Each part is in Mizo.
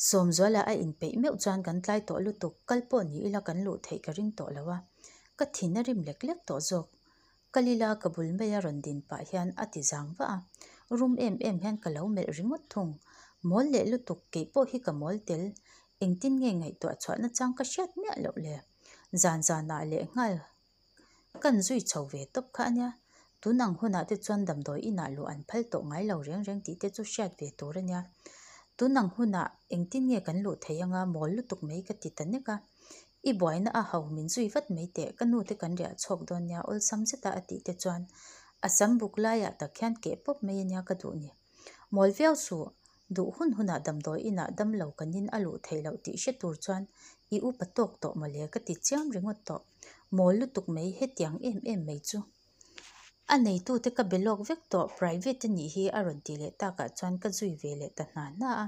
Sawmzuala a inpeih meuh chuan kan tlai tawh lutuk, kal pawh ni ila kan luh theih ka ring tawh lo a, ka thin a rim lek lek tawh zawk. Kal ila ka bul maia rawn din pah hian a ti zang vah a, rum em em hian ka lo melh ringawt thung. Mawl leh lutuk, kei pawh hi ka mawl tel, engtin nge ngaihtuah chhuah nachang ka hriat miah loh le? Zan zanah leh nghal Kan zui chho ve tawp kha a nia. Tun ang hunah te chuan damdawi inah luh an phal tawh ngai lo reng reng tih te chu hriat ve tur a nia. Tun ang hunah engtin nge kan luh theih anga mawl lutuk mai ka ti ta nek a. I buaina a ho min zui vat mai teh, ka nu te kan riah chhuak dawn nia awlsam zeta a tih te chuan a sam buk laiah tak hian keh pawp mai a nia ka duh ni. Mawl viau suh, Duh hun hunah damdawi inah damlo kanin a luh theih loh tih hre tur chuan i upa tawk tawh mawle ka ti chiam ringawt tawh. Mawl lutuk mai hetiang em em mai chu. A neitute ka be lawk vek tawh private a nih hi a rawn tih leh takah chuan ka zui ve leh ta hna hna a.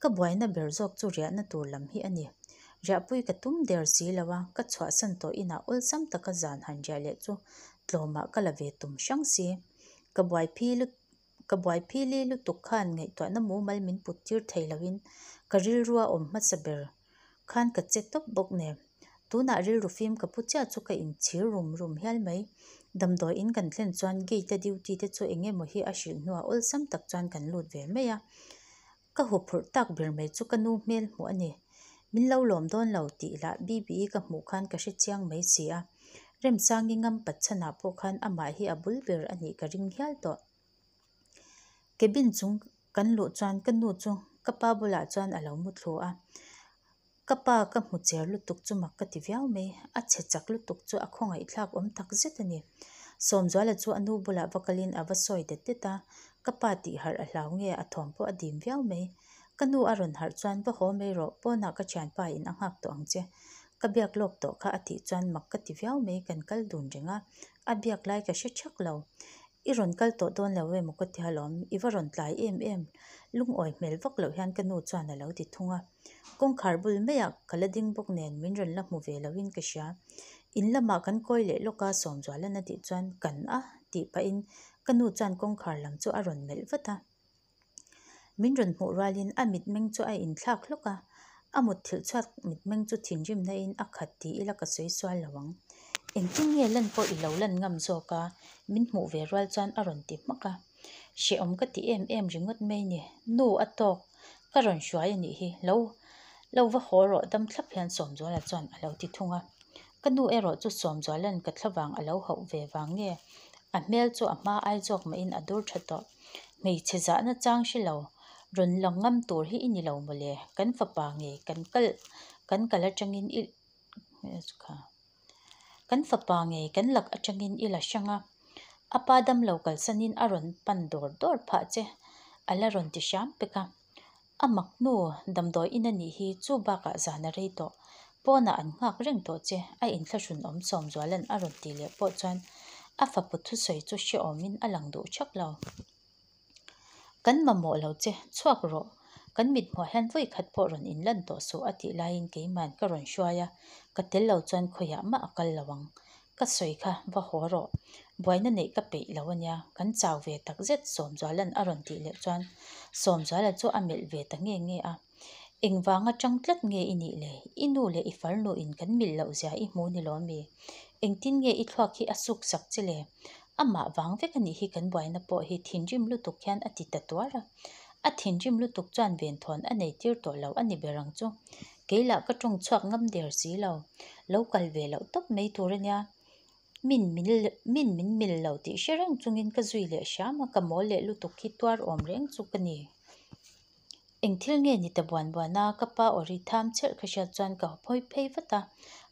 Ka buaina ber zawk chu riahna tur lam hi a ni. Riahpui ka tum der si lo a, ka chhuahsan tawh inah awlsam taka zan han riah leh chu tlawmah ka la ve tum hrang si. Ka buaiphi lut. Ka buai phili lutuk khan ngaihtuahna mumal min put tir thei loin ka rilrua awm hmasa ber khan ka che tawp bawk nen. Tunah rilru fim ka pu chiah chu ka inchhir rum rum hial mai. Damdawi in kan thlen chuan gate a duty te chu eng emaw hi a hrilh hnuah awlsam tak chuan kan lut ve mai a. Ka huphurh tak ber mai chu ka nu hmel hmuh a ni. Min lo lawm dawn lo tih lah BBE ka hmuh khan ka hre chiang mai si a. Remsangi ngam patchhanah pawh khan amah hi a bul ber a nih ka ring hial tawh. Cabin chung kan luh chuan ka nu chu ka pa bulah chuan a lo mu thlu a. Ka pa ka hmu cher lutuk chu mak ka ti viau mai, a chhe chak lutuk chu a khawngaihthlak awm tak zet a ni. Sawmzuala chu a nu bulah va kalin a va sawi det det a, ka pa tih harh a hlau nge a thawm pawh a dim viau mai. Ka nu a rawn harh chuan va haw mai rawh, pawnah ka thianpa in a nghak tawh ang che. Ka biak lawk tawh kha a tih chuan mak ka ti viau mai, kan kal dun reng a, a biak lai ka hre thak lo. I rawn kal tawh dawn lo emaw ka ti alawm, i va rawn tlai em em, lungawi hmel vak loh hian ka nu chuan a lo ti thung a. Kawngkhar bul maiah ka la ding bawk nen min rawn la hmu ve loin ka hria. In lamah kan kawi leh lawk a Sawmzualan a tih chuan kan a tih pahin ka nu chuan kawngkhar lam chu a rawn melh vat a. Min rawn hmuh rualin a mitmeng chu a inthlak hlawk a, a mutthilh chhuat mitmeng chu thinrimna in a khat ti ila ka sawi sual lo ang. Engtin nge lan pawh i lo lan ngam zawk a, min hmuh ve rual chuan a rawn ti hmak a. Hrehawm ka ti em em ringawt mai ni, nu a tawk, ka rawn hruai a nih hi, lo lo va haw rawh dam thlap hian Sawmzuala chuan a lo ti thung a. Ka nu erawh chu Sawmzuala'n ka thlavang a lo hauh ve vang nge, a hmel chu a hma ai zawk mahin a dur tha tawh. Hmeichhe zahna chang hre lo, rawn la ngam tur hi i ni lo mawle, kan fapa nge kan kal kan kal atangin i kan fapa nge kan lak atangin i la hrang a, a pa damlo kalsanin a rawn pan dawr dawr phah che a la rawn ti hram pek a. A mak hnu damdawi in a nih hi chu bakah zan a rei tawh. Pawnah an nghak reng tawh che, a inthlahrun awm Sawmzuala'n a rawn tih leh pawh chuan a fapa thusawi chu hrehawmin a lang duh thak lo. Kan mamawh lo che, chhuak rawh. Kan mithmuah hian vawi khat pawh rawn inlan tawh suh a tih laiin keima'n ka rawn hruai a, ka tel lo chuan khawiah mah a kal lo ang. Ka sawi kha va haw rawh, buaina neih ka peih lo a nia, kan chau ve tak zet Sawmzuala'n a rawn tih leh chuan Sawmzuala chu a melh ve ta nge nge a. Engvang atang tlat nge i nih le? I nu leh i farnu in kan milh loh zia i hmu ni lawm mi? Engtin nge i thluak hi a suk sak che le? Amah vang vek a nih hi kan buaina pawh hi thinrim lutuk hian a ti ta tuar a. A thinrim lutuk chuan venthawn a nei tir tawh lo a ni ber ang chu. Kei lah ka tawng chhuak ngam der si lo. Lo kal ve loh tawp mai tur a nia. Min min min min mil lo tih hre reng chungin ka zui leh hram a, ka mawl leh lutuk hi tuar awm reng chu ka ni. Eng thil nge ni ta buan buan a, ka pa awri tham chhelh ka hriat chuan ka hawi phei vat a,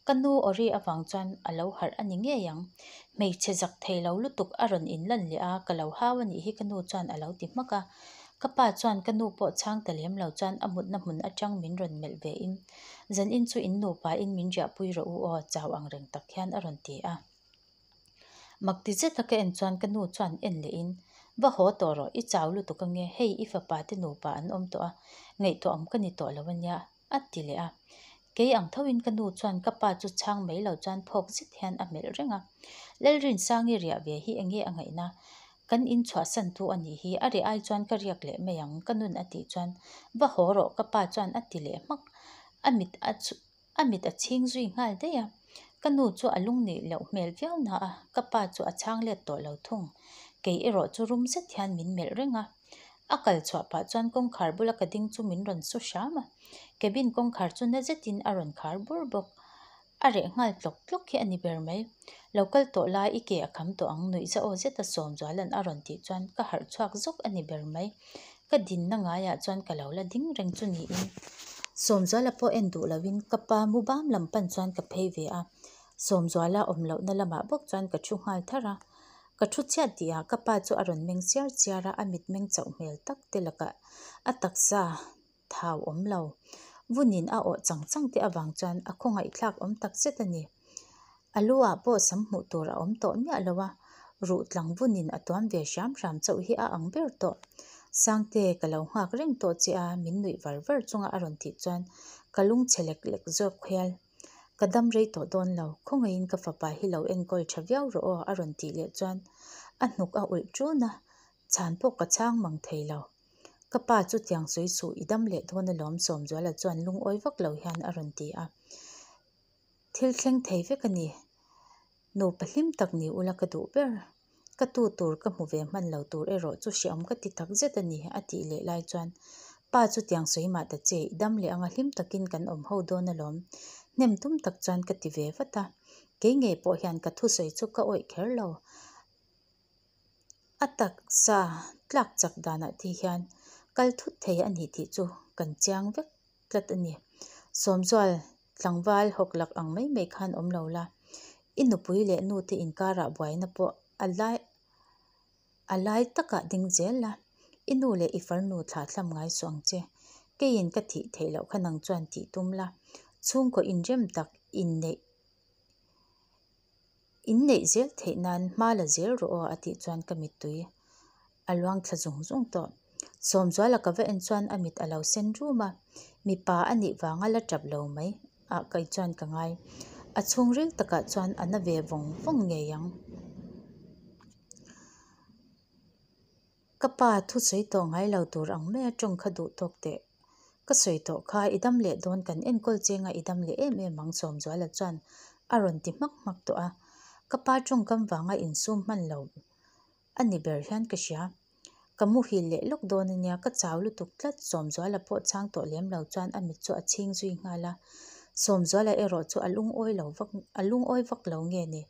ka nu awri avang chuan a lo harh a ni ngei ang. Hmeichhe zak thei lo lutuk a rawn inlan leh a, ka lo hau a nih hi ka nu chuan a lo ti hmak a. Ka pa chuan ka nu pawh chhang ta lem lo chuan a mutna hmun atang min rawn melh ve in, Zanin chu in nupa in min riahpui rawh u aw chau ang reng tak hian a rawn ti a. Mak ti zeta ka en chuan ka nu chuan en leh in, Va haw tawh rawh, i chau lutuk ange, hei i fapa te nupa an awm tawh a, ngaihtuah awm ka ni tawh lo ania, a ti leh a. Kei ang tho in ka nu chuan ka pa chu chhang mai lo chuan phawk zet hian a melh reng a. Lalrinsangi riah ve hi enge a ngaihna? Kan in chhuahsan tu a nih hi, a reh ai chuan ka riak leh mai ang ka nun a tih chuan va haw rawh ka pa chuan a ti leh hmak. A mit a a mit a chhing zui nghal daih a, ka nu chu a lung nih loh hmel viau na a, ka pa chu a chhang let tawh lo thung. Kei erawh chu rum zet hian min melh reng a, a kal chhuah pah chuan kawngkhar bula ka ding chu min rawn su hram a, cabin kawngkhar chu na zetin a rawn khar bur bawk. A reh nghal tlawk tlawk hi a ni ber mai. Lo kal tawh la i ke a kham tawh ang nuih za aw zeta Sawmzuala'n a rawn tih chuan ka harh chhuak zawk a ni ber mai. Ka dinna ngaiah chuan ka lo la ding reng chu niin. Sawmzuala pawh en duh loin ka pa mu bam lam pan chuan ka phei ve a. Sawmzuala awm lohna lamah bawk chuan ka thu nghal tharh a. Ka thu chhiat tihah ka pa chu a rawn meng chiar chiar a, a mitmeng chauh hmel tak te lakah a taksa thau awm lo. Vunin a awh chang chang te avang chuan a khawngaihthlak awm tak zet a ni. A lu ah pawh sam hmuh tur a awm tawh miah lo a, ruh tlang vunin a tuam ve hram hram chauh hi a ang ber tawh. Sangte, ka lo nghak reng tawh che a, min nuih var var chunga a rawn tih chuan ka lung chhe lek lek zawk hial. Ka dam rei tawh dawn lo, khawngaihin ka fapa hi lo enkawl tha viau rawh aw a rawn tih leh chuan a hnuk a ulh ṭun a, chhan pawh ka chhang mang thei lo. Ka pa chu tiang sawi suh i dam leh dawn alawm Sawmzuala chuan lungawi vak lo hian a rawn ti a. Thil thleng thei vek a ni. Nupa hlim tak ni ula ka duh ber. Ka tu tur ka hmu ve hman lo tur erawh chu hreawm ka ti tak zet a ni a tih leh lai chuan pa chu tiang sawi mah ta che i dam leh anga hlim takin kan awm ho dawn alawm. Hnem tum tak chuan ka ti ve vat a. Kei ngei pawh hian ka thusawi chu ka awih kher lo. A taksa tlak chak danah te hian kal thut thei a ni tih chu kan chiang vek tlat a ni. Sawmzual tlangval hawk lak ang mai mai khan awm lo la, i nupui leh nu te inkarah buaina pawh a lai a lai takah ding zel la, i nu leh i farnu thlah thlam ngai suh ang che. Keiin ka thih theih loh kha nang chuan tih tum la, chhungkaw inrem tak inneih Inneih zel theih nan hma la zel rawh aw a tih chuan ka mittui a luang thla zung zung tawh. Sawmzuala ka va en chuan a mit a lo sen rum a, mipa a nih vanga la tap lo mai ah kei chuan ka ngai. A chhungril takah chuan a na ve vawng vawng ngei ang. Ka pa thusawi tawh ngai lo tur ang maia tawng kha duh tawk teh. Ka sawi tawh kha i dam leh dawn kan enkawl chenga i dam leh em em ang Sawmzuala chuan a rawn ti hmak hmak tawh a. Ka pa tawngkam vanga insum hman lo a ni ber hian ka hria. Ka muhil leh lawk dawn ania ka chau lutuk tlat Sawmzuala pawh chhang tawh lem lo chuan a mit chu a chhing zui nghal a. Sawmzuala erawh chu a lungawi lo vak a lungawi vak lo nge ni?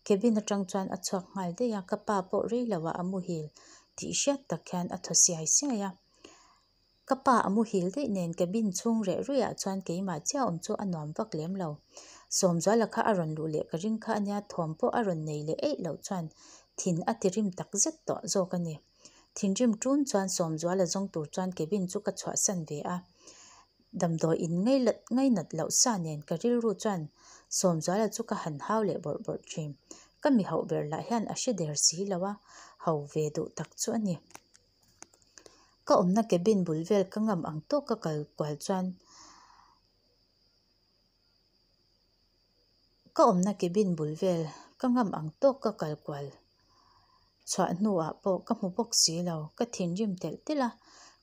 Cabin atang chuan a chhuak nghal daih a, ka pa pawh rei lo ah a muhil tih hriat tak hian a thaw siai siai a. Ka pa a muhil daih nen cabin chhung reh ruih ah chuan keimah chiah awm chu a nuam vak lem lo. Sawmzuala kha a rawn luh leh ka ring kha ania thawm pawh a rawn nei leh eih loh chuan thin a ti rim tak zet tawh zawk a ni. Thinrim ṭun chuan Sawmzuala zawng tur chuan cabin chu ka chhuahsan ve a. Damdawi in ngainat loh sa nen ka rilru chuan Sawmzuala chu ka han hau leh bawrh bawrh thin. Ka mi hauh ber lah hian a hre der si lo a, ho ve duh tak chu a ni. Ka awmna cabin bul vel ka ngam ang tawk ka kal kual chuan ka awmna cabin bul vel ka ngam ang tawk ka kal kual Chhuah hnuah pawh ka hmu bawk si lo, ka thinrim telh telh a,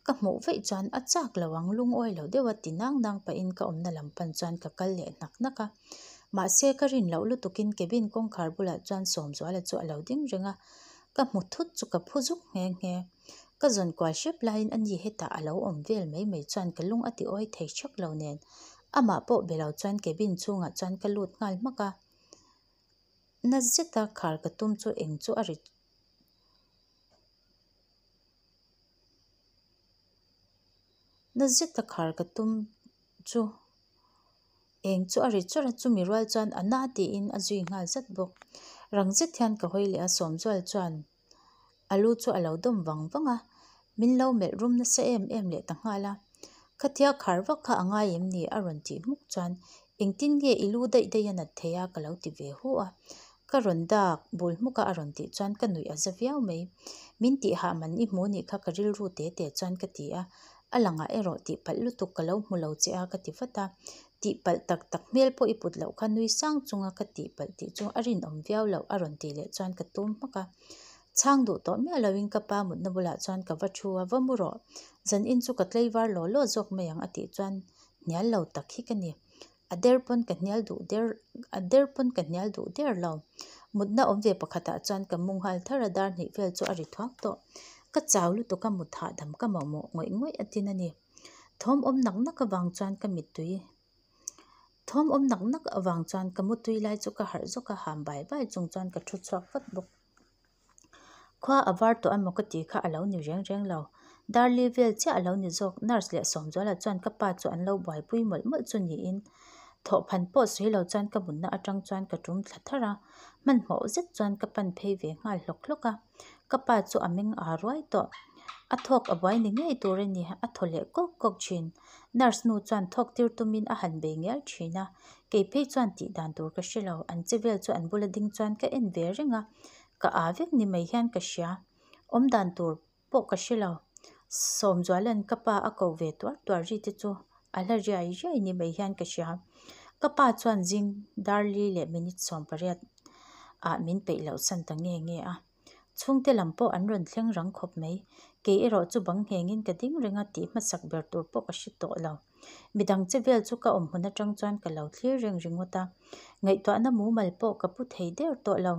ka hmuh vaih chuan a chak lo ang lungawi lo deuh a ti nang nang pahin ka awmna lam pan chuan ka kal leh hnak hnak a. Mahse ka rin loh lutukin cabin kawngkhar bulah chuan Sawmzuala chu a lo ding reng a, ka hmu thut chu ka phu zuk nghe nghe. Ka zawn kual hrep laiin ani hetah a lo awm vel mai mai chuan ka lung a ti awi thei hrek lo nen amah pawh be lo chuan cabin chhungah chuan ka lut nghal hmak a. Na zeta khar ka tum chu eng chu a ri Na zeta khar ka tum chu eng chu a ri chawrh a, chumi rual chuan a na tiin a zui nghal zat bawk. Rang zet hian ka hawi leh a, Sawmzual chuan A lu chu a lo dawm vang vang a, min lo melh rum nasa em em leh ta nghal a. Khatia khar vak kha a ngai em ni? a rawn tih hmuk chuan engtin nge i lu daih daih a nat thei a ka lo ti ve hu a. Ka rawn dak bul hmuk a a rawn tih chuan ka nuih a za viau mai. Min tih hah man i hmu nih kha ka rilru te te chuan ka ti a, a langah erawh tih palh lutuk ka lo hmu lo che a ka ti vat a. Tih palh tak tak hmel pawh i put loh kha nui sang chunga ka tih palh tih chu a rinawm viau loh a rawn tih leh chuan ka tum hmak a. Chhang duh tawh miah loin ka pa mutna bulah chuan ka va thu a, va mu rawh. Zan in chu ka tlaivar law law zawk mai ang a tih chuan hnial lo tak hi ka ni. A der pawn ka hnial duh der a der pawn ka hnial duh der lo. Mutna awm ve pakhatah chuan ka mu nghal thar a, dar hnih vel chu a ri thuak tawh. Ka chau lutuk a mut hahdam ka mamawh ngawih ngawih a tin a ni. Thawm awm nak nak avang chuan ka mittui Thawm awm nak nak avang chuan ka mutui lai chu ka harh zawk a, ham bai bai chung chuan ka thu chhuak vat bawk. Khua a var tawh emaw ka tih kha a lo ni reng reng lo. Darli vel chiah a lo ni zawk. Nurse leh Sawmzuala chuan ka pa chu an lo buaipui mawlh mawlh chu niin thawhphan pawh sawi lo chuan ka mutna atang chuan ka tum thla tharh a. Hmanhmawh zet chuan ka pan phei ve nghal hlawk hlawk a. Ka pa chu a meng aa ruai tawh. A thawk a buai ni ngei tur a ni, a thaw leh kawk kawk thin. Nurse nu chuan thawk tir tumin a han bei ngial thin a, kei phei chuan tih dan tur ka hre lo. An che vel chu an bula ding chuan ka en ve reng a, ka aa vek ni mai hian ka hria. Awm dan tur pawh ka hre lo. Sawmzuala'n ka pa a ko ve tuar tuar ri te chu a hla riai riai ni mai hian ka hria. Ka pa chuan zing darli leh minute 18 ah min peih loh san ta nge nge a. Chhungte lam pawh an rawn thleng rang khawp mai. Kei erawh chu bang nghengin ka ding reng a tih hmasak ber tur pawh ka hre tawh lo. Midang che vel chu ka awm hmun atang chuan ka lo thlir reng ringawt a. Ngaihtuahna mumal pawh ka pu thei der tawh lo.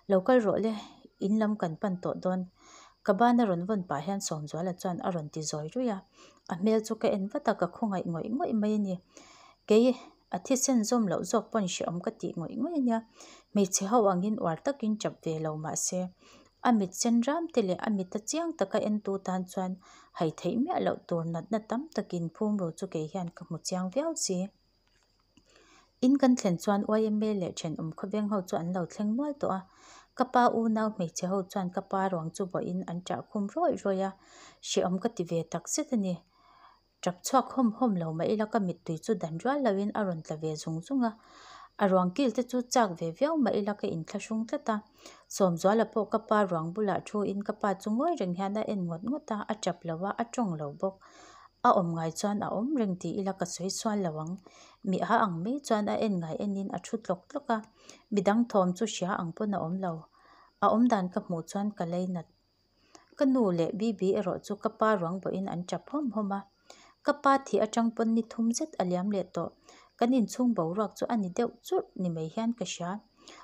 Lo kal rawh le, in lam kan pan tawh dawn. Ka bana rawn vawn pah hian Sawmzuala chuan a rawn ti zawi ruih a. A hmel chu ka en vat a, ka khawngaih ngawih ngawih mai a ni. Kei a thisen zawm loh zawk pawn hrehawm ka tih ngawih ngawih a nia. Hmeichhe ho angin uar takin chap ve lo mah se, a mit sen ram te leh a mita chiang taka entu tan chuan hai theih miah loh tur natna tam takin phum ru chu kei hian ka hmu chiang viau si. In kan thlen chuan YMA leh thenawm khawveng ho chu an lo thleng nual tawh a, ka pa unau hmeichhe ho chuan ka pa ruang chu bawhin an ṭah khum rawih rawih a, hrehawm ka ti ve tak zet a ni. Ṭap chhuak hawm hawm lo mah ila ka mittui chu dan rual loin a rawn tla ve zung zung a, a ruang kil te chu chak ve viau mah ila ka inthlahrung tlat a, Sawmzuala pawh ka pa ruang bulah thuin ka pa chu ngawi reng hian a en ngawt ngawt a, a ṭap lo a, a ṭawng lo bawk. A awm ngai chuan a awm reng tih ila ka sawi sual lo ang. Mi a ang mai chuan a en ngai enin a thu tlawk tlawk a, midang thawm chu hria ang pawn a awm lo. A awm dan ka hmuh chuan ka leinat. Ka nu leh Bibi erawh chu ka pa ruang bawhin an tap hawm hawm a. Ka pa thih atang pawn ni thum zet a liam leh tawh. Kan inchhung boruak chu a ni deuh churh ni mai hian ka hria.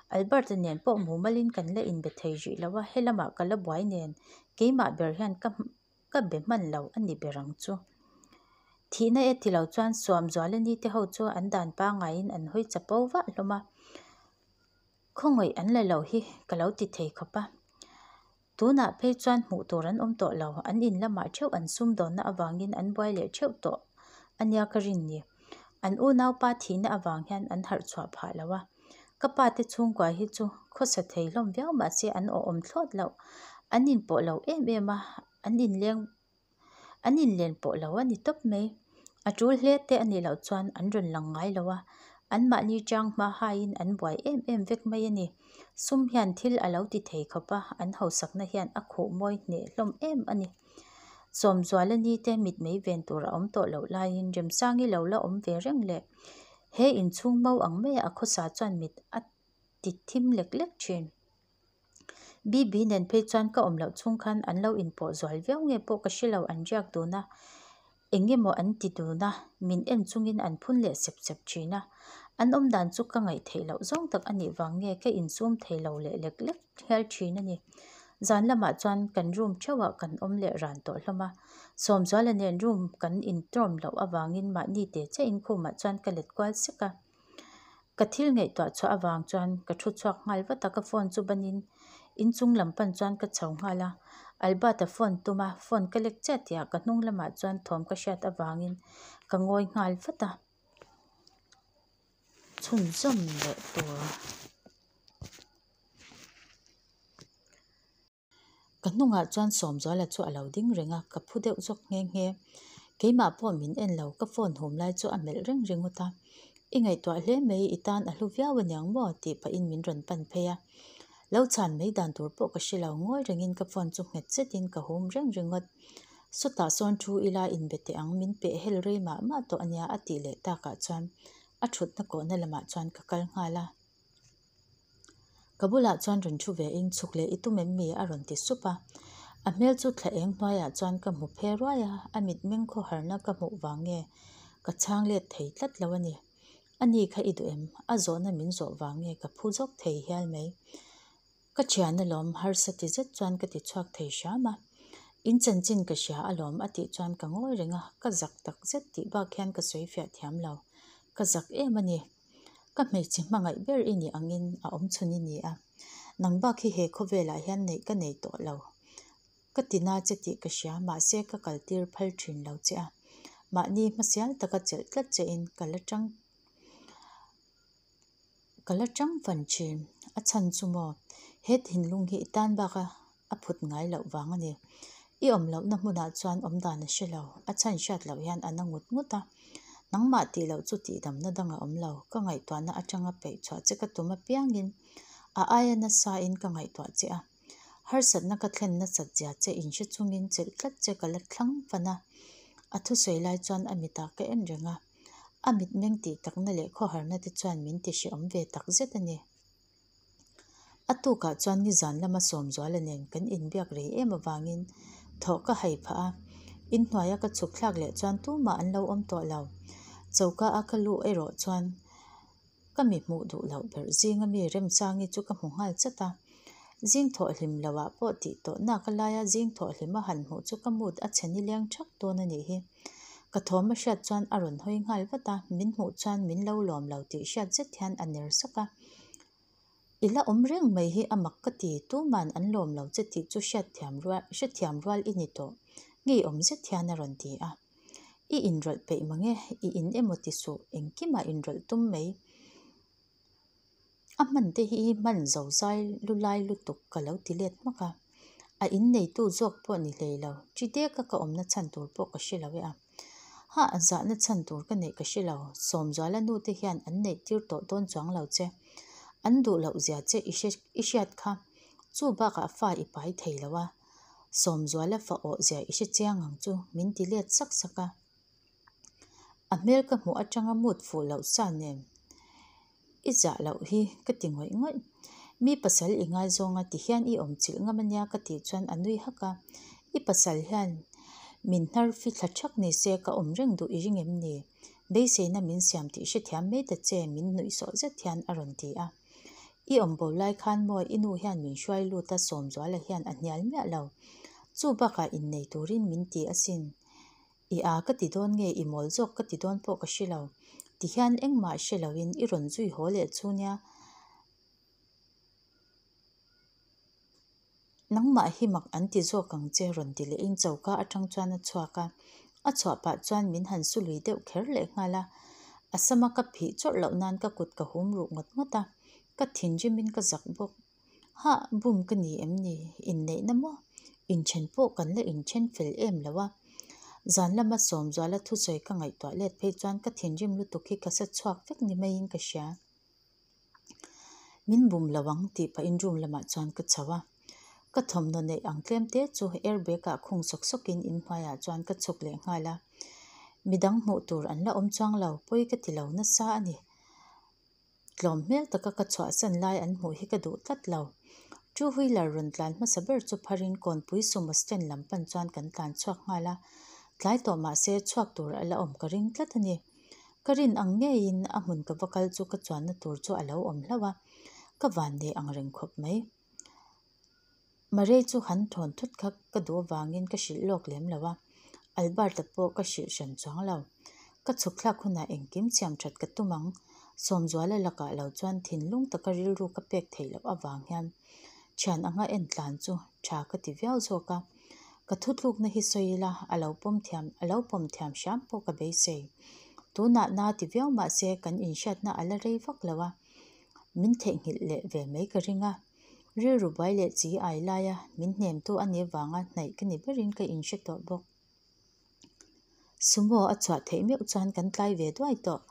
Albert-a nen pawh mumalin kan la inbe thei rih lo a, helamah ka la buai nen keimah ber hian ka ka be hman lo a ni ber ang chu. Thihna e ti lo chuan Suamzuala ni te ho chu an dan pangaiin an hawi chapo vah hlawm a, khawngaih an la lo hi ka lo ti thei khawp a. Tunah phei chuan hmuh tur an awm tawh lo, an in lamah theuh an sumdawnna avangin an buai leh theuh tawh a nia ka rin ni. An unaupa thihna avang hian an harh chhuah phah lo a, ka pa te chhungkua hi chu khawsa thei hlawm viau mahse an awhawm thlawt loh, an inpawh lo em em a, an inleng an inlen pawh lo a ni tawp mai. A tul hle te a nih loh chuan an rawn lang ngai lo a, anmahni chang hma haiin an buai em em vek mai a ni. Sum hian thil a lo ti thei khawp a, an hausakna hian a khuh mawi hneh hlawm em a ni. Sawmzuala ni te mitmei ven tur a awm tawh loh laiin Remsangi lo la awm ve reng leh he inchhung mau ang maia a khawsa chuan mit a ti thim lek lek thin. Bibi nen phei chuan ka awm loh chhung khan an lo inpawh zual viau nge pawh ka hre lo an riak dun a, eng emaw an ti dun a, min en chungin an phun leh sep sep thin a. An awm dan chu ka ngaih theih loh zawng tak a nih vang nge ka insum thei lo leh lek lek hial thin a ni. Zan lamah chuan kan room theuhah kan awm leh ran tawh hlawm a, Sawmzuala nen room kan intawm loh avangin mahni te chiah inkhumah chuan ka let kual sek a. Ka thil ngaihtuah chhuah avang chuan ka thu chhuak nghal vat a, ka phone chu banin inchung lam pan chuan ka chho nghal a. Albert-a phone tum a, phone ka lek chiah tihah ka hnung lamah chuan thawm ka hriat avangin ka ngawi nghal vat a. Chhunzawm leh tur. Ka hnungah chuan Sawmzuala chu a lo ding reng a, ka phu deuh zawk nghe nghe. Keimah pawh min en lo, ka phone hum lai chu a melh reng ringawt a. I ngaihtuah hle mai, i tan a hlu viau aniang maw? tih pahin min rawn pan phei a. Lo chhan mai dan tur pawh ka hre lo, ngawi rengin ka phone chu nghet zetin ka hum reng ringawt. Sawtah sawn thu ila inbe teh ang, min peh hel rei mah mah tawh ania a tih leh takah chuan a thutna kawhna lamah chuan ka kal nghal a. Ka bulah chuan rawn thu ve in chhuk leh i tum em mi? a rawn ti sup a. A hmel chu thla eng hnuaiah chuan ka hmu phe ruai a, a mitmeng khawharna ka hmuh vang nge ka chhang let thei tlat lo a ni. A ni kha i duh em? A zawhna min zawh vang nge ka phu zawk thei hial mai. Ka thian alawm harsa ti zet chuan ka ti chhuak thei hram a. In chanchin ka hria alawm a tih chuan ka ngawi reng a, ka zak tak zet tih bak hian ka sawi fiah thiam lo. Ka zak em a ni. Ka hmeichhe hmangaih ber i nih angin a awm chhun i ni a. Nang bak hi he khawvelah hian neih ka nei tawh lo. Ka ti na che tih ka hria, mahse ka kaltir phal thin lo che a. Mahni hmasial taka chelh tlat che in ka la tang ka la tang fan thin. A chhan chu maw? He thinlung hi i tan baka a phut ngai loh vang a ni. I awm lohna hmunah chuan awmdan a hre lo. A chhan hriat loh hian a na ngut ngut a. Nangmah tih loh chu tihdamna dang a awm lo. Ka ngaihtuahna atanga peih chhuah che ka tum apiangin a aia nasain ka ngaihtuah che a. Harsatna ka thlen nasat zia che inhre chungin chelh tlat che ka la thlang fan a. A thusawi lai chuan a mitah ka en reng a. A mitmeng tih takna leh khawharna te chuan min ti hrehawm ve tak zet a ni. A tukah chuan nizan lama Sawmzuala nen kan inbiak rei em avangin thawh ka hai phah a, inhnuaia ka chhuk thlak leh chuan tumah an lo awm tawh lo. Choka a ka luh erawh chuan ka mi hmuh duh loh berh zinga mi Remsangi chu ka hmu nghal chat a. Zing thawh hlim loah pawh tih tawh nak a laia zing thawh hlim a han hmuh chu ka mood a chhe nileng thak dawn a nih hi. Ka thawm a hriat chuan a rawn hawi nghal vat a, min hmuh chuan min lo lawm lo tih hriat zet hian a ner sawk a. I la awm reng mai hi a mak ka ti, tuman an lawm lo che tih chu hriatthiam rual hrethiam rual i ni tawh, ngeiawm zet hian a rawn ti a. I inrawlh peih mang e, i in emaw ti suh, engkimah inrawlh tum mai. A hman te hi hman zo zai lu lai lutuk ka lo ti let hmak a, a in neitu zawk pawh ni hlei lo, chi deka ka awmna chhan tur pawh ka hre lo e a. Ha, zahna chhan tur ka neih ka hre lo, Sawmzuala nu te hian an neih tir tawh dawn chuang lo che. An duh loh zia che i hre i hriat kha, chu bakah fa i pai thei lo a, Sawmzuala fa awh zia i hre chiang ang chu min ti let sak sak a. A hmel ka hmuh atanga mut fuh loh sa nen i zah loh hi ka ti ngawih ngawih. Mi pasal i ngaizawng a ti hian i awm chilh ngam ania ka tih chuan a nui hak a. I pasal hian min hnar fi thla thak ni se ka awm reng duh i ring em ni? Beiseina min siam tih hrethiam mai ta che min nuih sawh zet hian a rawn ti a. I awm bo lai khan maw i nu hian min hruai lut a Sawmzuala hian a hnial miah lo. Chu bakah innei turin min ti asin. I a ka ti dawn nge i mawl zawk ka ti dawn pawh ka hre lo. Ti hian engmah hre loin i rawn zui haw leh chu nia. Nangmah hi mak an ti zawk ang che rawn ti lehin choka atang chuan a chhuak a. A chhuah pah chuan min han su lui deuh kher leh nghal a. A sama ka phih chawrh loh nan ka kut ka hum ruh ngawt ngawt a. Ka thinrimin ka zak bawk. Hah, bum ka ni em ni? Inneihna maw? Inthen pawh kan la inthen fel em lo a. Zan lama Sawmzuala thusawi ka ngaihtuah let phei chuan ka thinrim lutuk hi ka sa chhuak vek ni maiin ka hria. Min bum lo ang tih pahin room lamah chuan ka chho a. Ka thawmhnaw neih ang tlem te chu airbag ah khung sawk sawkin inhnuaiah chuan ka chhuk leh nghal a. Midang hmuh tur an la awm chuang lo, pawi ka ti lo nasa a ni. Tlawm hmel taka ka chhuahsan lai an hmuh hi ka duh tlat lo. Two wheeler rawn tlan hmasa ber chu pharin kawnpui sumo stand lam pan chuan kan tlan chhuak nghal a, tlai tawh mah se chhuak tur a la awm ka ring tlat a ni. Ka rin ang ngeiin a hmun ka va kal chu ka chuanna tur chu a lo awm hlauh a, ka van nei ang reng khawp mai. Marei chu han thawn thut kha ka duh avangin ka hrilh lawk lem lo a, Albert-a pawh ka hrilh hran chuang lo. Ka chhuk thlak hunah engkim siam that ka tum ang. Sawmzuala lakah lo chuan thinlung taka rilru ka pek theih loh avang hian thian anga en tlan chu tha ka ti viau zawk a. Ka thutlukna hi sawi ila a lo pawm thiam a lo pawm thiam hram pawh ka beisei. Tunah na ti viau mahse kan inhriatna a la rei vak lo a, min theihnghilh leh ve mai ka ring a. Rilru buai leh chi ai laia min hnemtu a nih vanga hnaih ka ni berin ka inhre tawh bawk. Sumo a chhuah theih meuh chuan kan tlai ve duai tawh.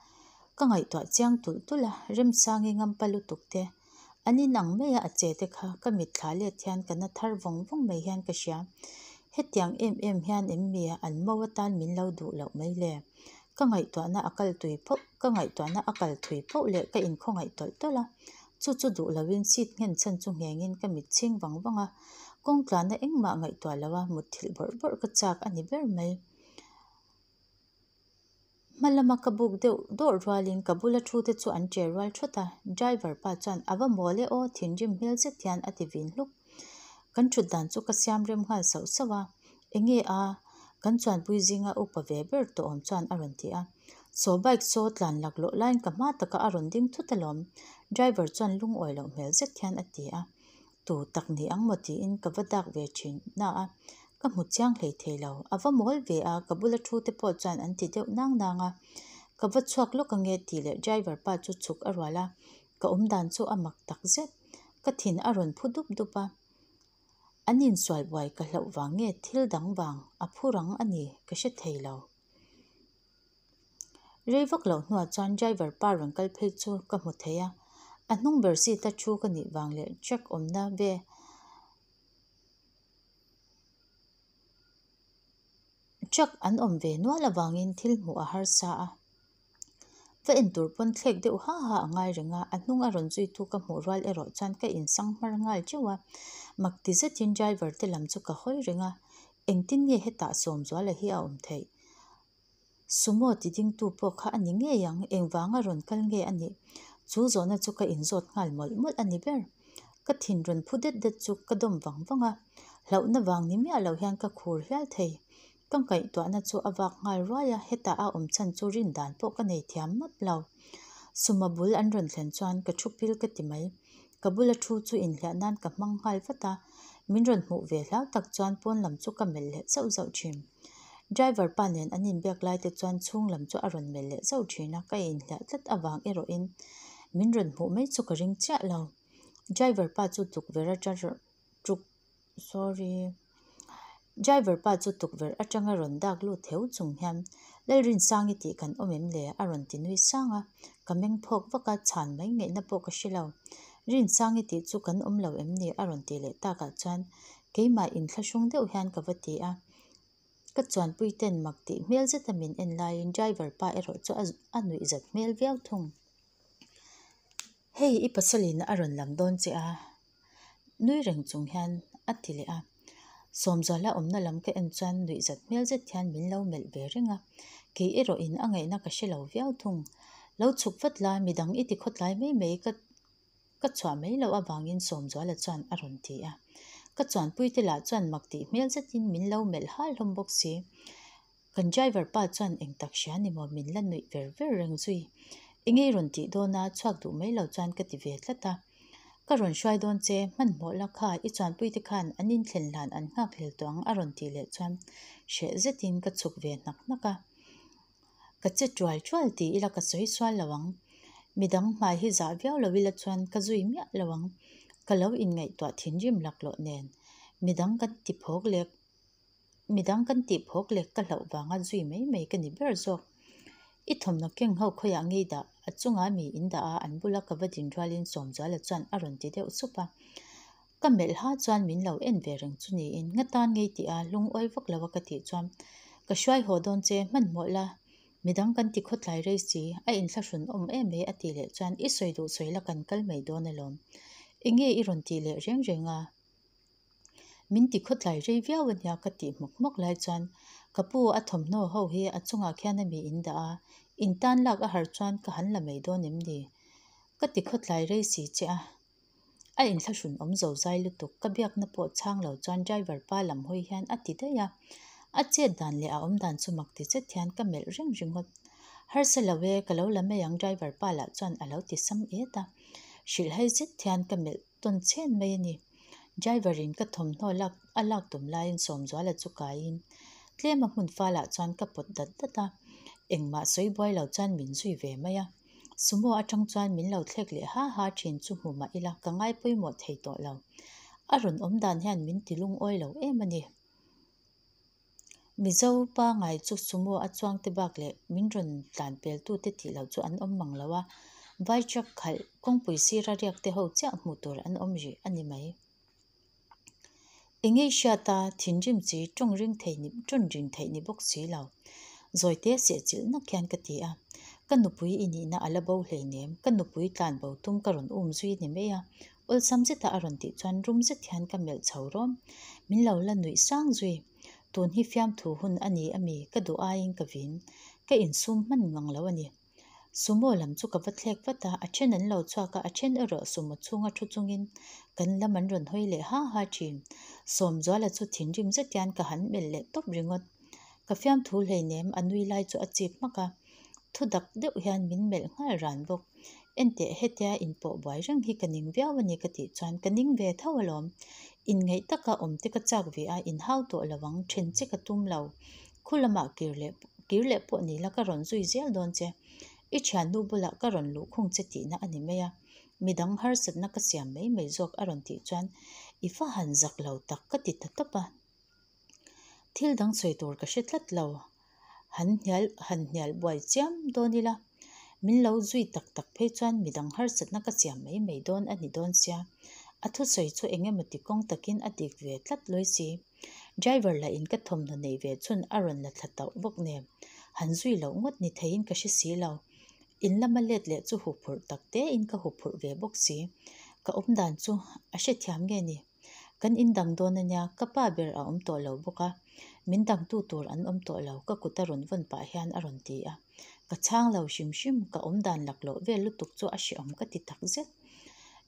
Ka ngaihtuah chiang tulh tulh a, Remsangi ngampa lutuk te, an in ang maia a che te kha ka mitthla let hian ka na thar vawng vawng mai hian ka hria. Hetiang em em hian em mi an mo atan min lo duh loh mai le? Ka ngaihtuahna a kal tui phoh, ka ngaihtuahna a kal thui phoh leh ka inkhawngaih tawlh tawlh a. Chu chu duh loin seat nghen chhan chu nghengin ka mit chhing vang vang a, kawng tlanna engmah ngaihtuah lo a mutthilh bawrh bawrh ka chak a ni ber mai. Hma lama ka buk deuh dawrh rualin ka bula thu te chu an che rual thawt a, driver pa chuan a va mawl e aw thinrim hmel zet hian a ti vin hluk. Kan thut dan chu ka siam rem nghal sauh sauh a, enge a kan chuanpui zinga upa ve ber tawh awm chuan a rawn ti a. Saw bike saw tlan laklawh laiin ka hma taka a rawn ding thut alawm, driver chuan lungawi loh hmel zet hian a ti a. Tu tak ni ang maw tiin ka va dak ve thin na a, ka hmu chiang hlei thei lo. A va mawl ve a, ka bula thu te pawh chuan an ti deuh nang nang a. Ka va chhuak lawk ange tih leh driver pa chu chhuk a rual a, ka awm dan chu a mak tak zet. Ka thin a rawn phu dup dup a. An insual buai ka hlauh vang nge thil dang vang a phu rang a ni ka hre thei lo. Rei vak loh hnuah chuan driver pa rawn kal phei chu ka hmu thei a, a hnung ber seat a thu ka nih vang leh truck awmna ve truck an awm ve nual avangin thil hmuh a harsa a. Va en tur pawn thlek deuh ha ha a ngai reng a, a hnung a rawn zui tu ka hmuh rual erawh chuan ka insang hmar nghal teuh a, mak ti zetin driver te lam chu ka hawi reng a, engtin nge hetah Sawmzuala hi a awm theih? Sumo ti dingtu pawh kha a ni ngei ang, engvanga rawn kal nge a nih? Chu zawhna chu ka inzawt nghal mawlh mawlh a ni ber. Ka thin rawn phu det det chu ka dawm vang vang a, hlauhna vang ni miah loh hian ka khur hial thei. Ka ngaihtuahna chu a vak nghal ruai a, hetah a awm chhan chu rin dan pawh ka nei thiam map lo. Suma bul an rawn thlen chuan ka thu pil ka ti mai. Ka bula thu chu inhliah nan ka hmang nghal vat a, min rawn hmuh ve hlau tak chuan pawn lam chu ka melh leh zauh zauh thin. Driver pa nen an inbiak lai te chuan chhung lam chu a rawn melh leh zauh thin a, ka inhliah tlat avang erawhin min rawn hmuh mai chu ka ring chiah lo. Driver pa chu tukverh atang tuk sorry driver pa chu tukverh atanga rawn dak lut heu chung hian Lalrinsangi tih kan awm em le a rawn ti nui sang a, ka meng phawk vak a, chhan mai ngaihna pawh ka hre lo. Rinsangi tih chu kan awm lo em ni a rawn tih leh takah chuan keimah inthlahrung deuh hian ka va ti a. Ka chuanpui ten mak tih hmel zeta min en laiin driver pa erawh chu a nuih zat hmel viau thung. Hei i pasalin a rawn lam dawn che a, nui reng chung hian a ti leh a. Sawmzuala awmna lam ka en chuan nuih zat hmel zet hian min lo melh ve reng a, kei erawhin a ngaihna ka hre lo viau thung. Lo chhuk vat la, midang i ti khawtlai mai mai ka Ka chhuah mai loh avangin Sawmzuala chuan a rawn ti a. Ka chuanpuite lah chuan mak tih hmel zetin min lo melh hal hlawm bawk si. Kan driver pa chuan eng tak hria ni maw min la nuih ver ver reng zui. Enge i rawn tih dawn a, chhuak duh mai lo chuan ka ti ve tlat a. Ka rawn hruai dawn che, hmanhmawh la kha, i chuanpuite khan an inthlen hlan an nghak hlel tawh ang a rawn tih leh chuan hreh zetin ka chhuk ve hnak hnak a. Ka che tual tual ti ila ka sawi sual lo ang. Midang hmai hi zah viau lo ila chuan ka zui miah lo ang. Ka lo inngaihtuah thinrim laklawh nen. Midang kan ti phawk leh midang kan tih phawk leh ka hlauh vanga zui mai mai ka ni ber zawk. I thawmhnaw keng ho khawiah ngei dah a chunga mi in dah a an bula ka va din rualin Sawmzuala chuan a rawn ti deuh sup a. Ka melh ha chuan min lo en ve reng chu niin nga tan ngei tih a lungawi vak lo a ka tih chuan ka hruai haw dawn che hmanhmawh la midang kan ti khawtlai rei si a inthlahrun awm em mai a tih leh chuan i sawi duh sawi la kan kal mai dawn alawm enge i rawn tih leh reng reng a min ti khawtlai rei viau ania ka tih hmawk hmawk lai chuan ka pu a thawmhnaw ho hi a chungah khian a mi in dah a in tan lak a har chuan ka han la mai dawn em ni ka ti khawtlai rei si che a. A inthlahrun awm zo zai lutuk, ka biakna pawh chhang lo chuan driver pa lam hawi hian a ti daih a. A chet dan leh a awm dan chu mak ti chet hian ka melh reng ringawt. Harsa lo e, ka lo la mai ang driver pa lah chuan a lo ti sam et a. Hrilhhai zet hian ka melh tawn chhen mai a ni. Driver in ka thawmhnaw lak a lak tum laiin Sawmzuala chu kaiin tlem a hmun falah chuan ka pawt dat dat a. Engmah sawi buai lo chuan min zui ve mai a. Sumo atang chuan min lo thlek leh ha ha thin chu hmu mah ila ka ngai pawimawh thei tawh lo. A rawn awm dan hian min ti lungawi lo em a ni. Mizo pangai chu sumo a chuang te bak leh min rawn tlan pel tu te tih loh chu an awm mang lo a, vai truck khalh kawngpui sira riak te ho chiah hmuh tur an awm rih a ni mai. Engei hriata thinrim chi tawng ring thei ni tawng ring theih ni bawk si lo. Zawite sehchilh nak hian ka ti a. Ka nupui i nihna a la bo hleinem, ka nupui tlan bo tum ka rawn um zui ni mai a, awlsam zeta a rawn tih chuan rum zet hian ka melh chho rawm. Min lo la nuih sang zui. Tun hi fiamthu hun a ni ami, ka duh aiin ka vin. Ka insum hman ngang lo a ni. Sumo lam chu ka va thlek vat a, a then an lo chhuak a, a then erawh sumo chhunga thu chungin kan lam an rawn hawi leh ha ha thin. Sawmzuala chu thinrim zet hian ka han melh leh tawp ringawt. Ka fiamthu hleinem a nui lai chu a chip hmak a, thu dak deuh hian min melh nghal ran bawk. Enteh hetia inpawh buai reng hi ka ning viau a ni ka tih chuan ka ning ve tho alawm. Inngeih taka awm te ka chak ve a, inhau tawh lo ang, then che ka tum lo. Khu lamah kir leh kir leh pawh ni la ka rawn zui zel dawn che. I thiannu bulah ka rawn luh khung che tihna a ni mai a, midang harsatna ka siam mai mai zawk a rawn tih chuan i fa han zak lo tak ka ti ta tawp a. Thil dang sawi tur ka hre tlat lo, han hnial han hnial buai chiam dawn ila, min lo zui tak tak phei chuan midang harsatna ka siam mai mai dawn a ni dawn sia. A thusawi chu eng emaw ti kawng takin a dik ve tlat lawi si. Driver lah in ka thawmhnaw nei ve chhun a rawn la thla tauh bawk nen, han zui loh ngawt ni theiin ka hre si lo. In lama let leh chu huphurh tak tein ka huphurh ve bawk si. Ka awmdan chu a hrethiam nge ni? Kan in dang dawn a nia, ka pa ber a awm tawh lo bawk a, min dangtu tur an awm tawh lo, ka kut a rawn vawn pah hian a rawn ti a. Ka chhang lo hrim hrim, ka awmdan laklawh vel lutuk chu a hrehawm ka ti tak zet.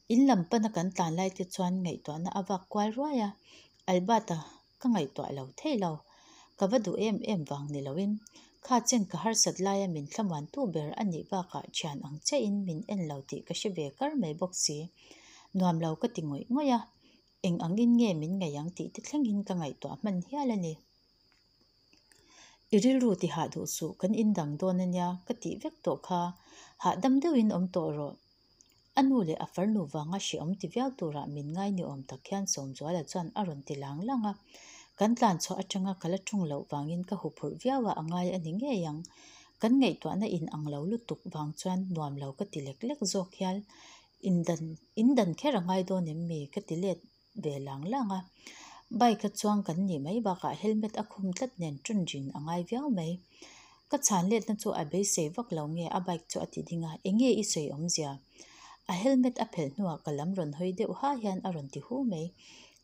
In lam pana kan tlan lai te chuan ngaihtuahna a vak kual ruai a, Albert-a ka ngaihtuah lo thei lo. Ka va duh em em vang ni loin, kha chen ka harsat laia min thlamuantu ber a nih bakah thian ang chiahin min en lo tih ka hre ve kar mai bawk si. Nuam lo ka ti ngawih ngawih a, eng angin nge min ngaih ang tih te thlengin ka ngaihtuah hman hial a ni. I rilru ti hah duh suh, kan indang dawn a nia ka tih vek tawh kha, hahdam deuhin awm tawh rawh. A nu leh a farnu vanga hrehawm ti viau turah min ngai ni awm tak hian Sawmzuala chuan a rawn ti lang lang a. Kan tlan chhuah atanga ka la ṭung loh vangin ka huphurh viau a, a ngai a ni ngei ang. Kan ngaihtuahna in ang lo lutuk vang chuan nuam lo ka ti lek lek zawk hial. Indan indan kher a ngai dawn em mi? ka ti let ve lang lang a. Bike a chuang kan nih mai bakah helmet a khum tlat nen ṭun rin a ngai viau mai. Ka chhan letna chu a beisei vak lo nge a bike chu a ti ding a, enge i sawi awmzia? A helmet a phelh hnuah ka lam rawn hawi deuh ha hian a rawn ti hu mai.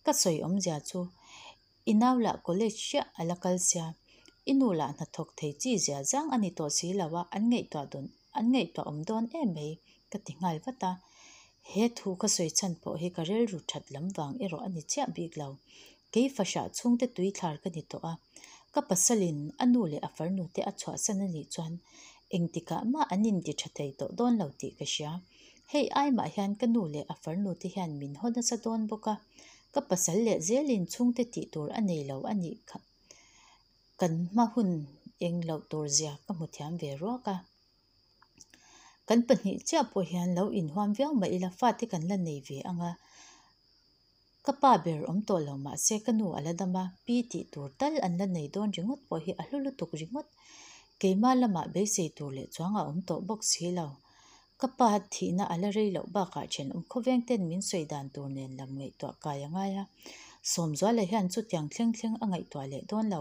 Ka sawi awmzia chu i nau lah college chiah a la kal sia, i nu lah hnathawk thei chi zia zang a ni tawh si lo a, an ngaihtuah dawn an ngaihtuah awm dawn em mai ka ti nghal vat a. He thu ka sawi chhan pawh hi ka rilru that lam vang erawh a ni chiah bik lo. Kei fahrah chhungte tui thlar ka ni tawh a, ka pasalin a nu leh a farnu te a chhuahsan a nih chuan engtikah mah an inti tha thei tawh dawn lo tih ka hria. Hei ai mah hian ka nu leh a farnu te hian min haw nasa dawn bawk a, ka pasal leh zelin chhungte tih tur a nei lo a nih kha kan hma hun eng loh tur zia ka hmu thiam ve ruak a. Kan pahnih chiah pawh hian lo inhuam viau mah ila fate kan la nei ve ang a. Ka pa ber awm tawh lo mahse ka nu a la dam a, pi tih tur tal an la nei dawn ringawt pawh hi a hlu lutuk ringawt. Keimah lamah beisei tur leh chuang a awm tawh bawk si lo. Ka pa thihna a la rei loh bakah thenawm khawveng ten min sawi dan tur nen lam ngaihtuah kai a ngai a. Sawmzuala hian chutiang thleng thleng a ngaihtuah leh dawn lo.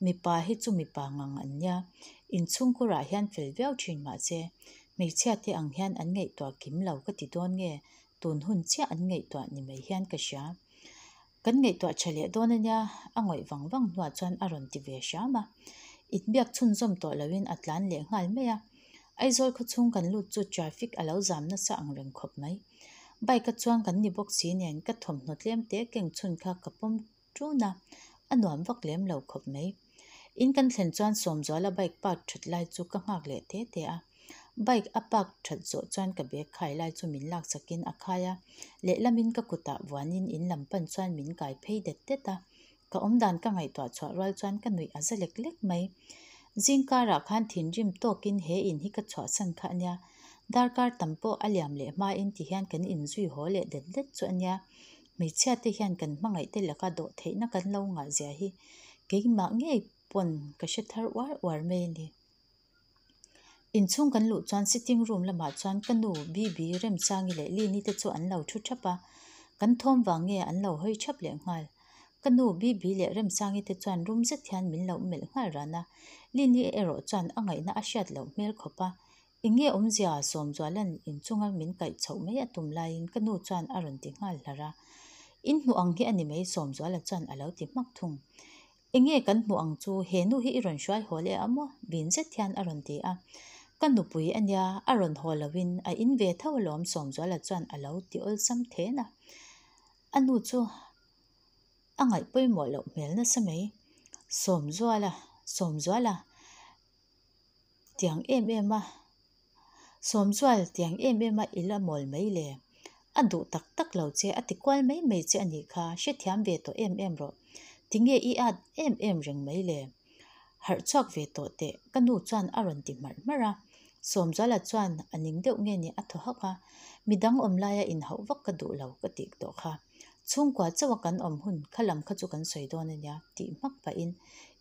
Mipa hi chu mipa ngang an nia. Inchhungkurah hian fel viau thin mahse hmeichhia te ang hian an ngaihtuah kim lo ka ti dawn nge Tun hun chiah an ngaihtuah ni mai hian ka hria. Kan ngaihtuah tha leh dawn a nia, a ngawih vang vang hnuah chuan a rawn ti ve hram a. Inbiak chhunzawm tawh loin a tlan leh nghal mai a. Aizawl khawchhung kan lut chu traffic a lo zam nasa ang reng khawp mai. Bike a chuang kan ni bawk si nen ka thawmhnaw tlem te keng chhun kha ka pawm ṭun a, a nuam vak lem lo khawp mai. In kan thlen chuan Sawmzuala bike park ṭhat lai chu ka nghak leh te te a. Bike a park ṭhat zawh chuan ka bag khai lai chu min lak chakin a khai a, lehlamin ka kutah vuanin in lam pan chuan min kai phei det det a. Ka awmdan ka ngaihtuah chhuah rual chuan ka nuih a za lek lek mai. Zing karah khan thinrim tawkin he in hi ka chhuahsan kha a nia, darkar tam pawh a liam leh hmain tihian kan inzui haw leh det det chu a nia. Hmeichhia te hian kan hmangaih te laka dawh theihna kan lo ngah zia hi keimah ngei pawn ka hre thar uar uar mai a ni. Inchhung kan luh chuan sitting room lamah chuan ka nu Bibi, Remsangi leh Lini te chu an lo thu thap a, kan thawm vang nge an lo hawi thap leh nghal. Ka nu Bibi leh Remsangi te chuan rum zet hian min lo melh nghal ran a, Lini erawh chuan a ngaihna a hriat loh hmel khawp a. Eng nge awmzia Sawmzuala'n inchunga min kaih chhoh mai a tum laiin ka nu chuan a rawn ti nghal hlar a. In hmuh ang hi a ni mai Sawmzuala chuan a lo ti hmak thung. Eng nge kan hmuh ang chu he nu hi i rawn hruai haw leh a maw? Vin zet hian a rawn ti a. Ka nupui a nia, a rawn haw loin a in ve tho alawm Sawmzuala chuan a lo ti awlsam then a. A nu chu a ngaih pawimawh loh hmel nasa mai. Sawmzuala, Sawmzuala. Tiang em em a, Sawmzual tiang em em a i la mawl mai le. A duh tak tak lo che, a ti kual mai mai che a nih kha, hrethiam ve tawh em em rawh. Tinge i at em em reng mai le. Harh chhuak ve tawh teh, ka nu chuan a rawn ti hmarh hmarh a. Sawmzuala chuan a ning deuh nge ni a thaw hak a, midang awm laia inhauh vak ka duh lo ka tih tawh kha. Chhungkua chauha kan awm hun kha lam kha chu kan sawi dawn a nia tih hmak pahin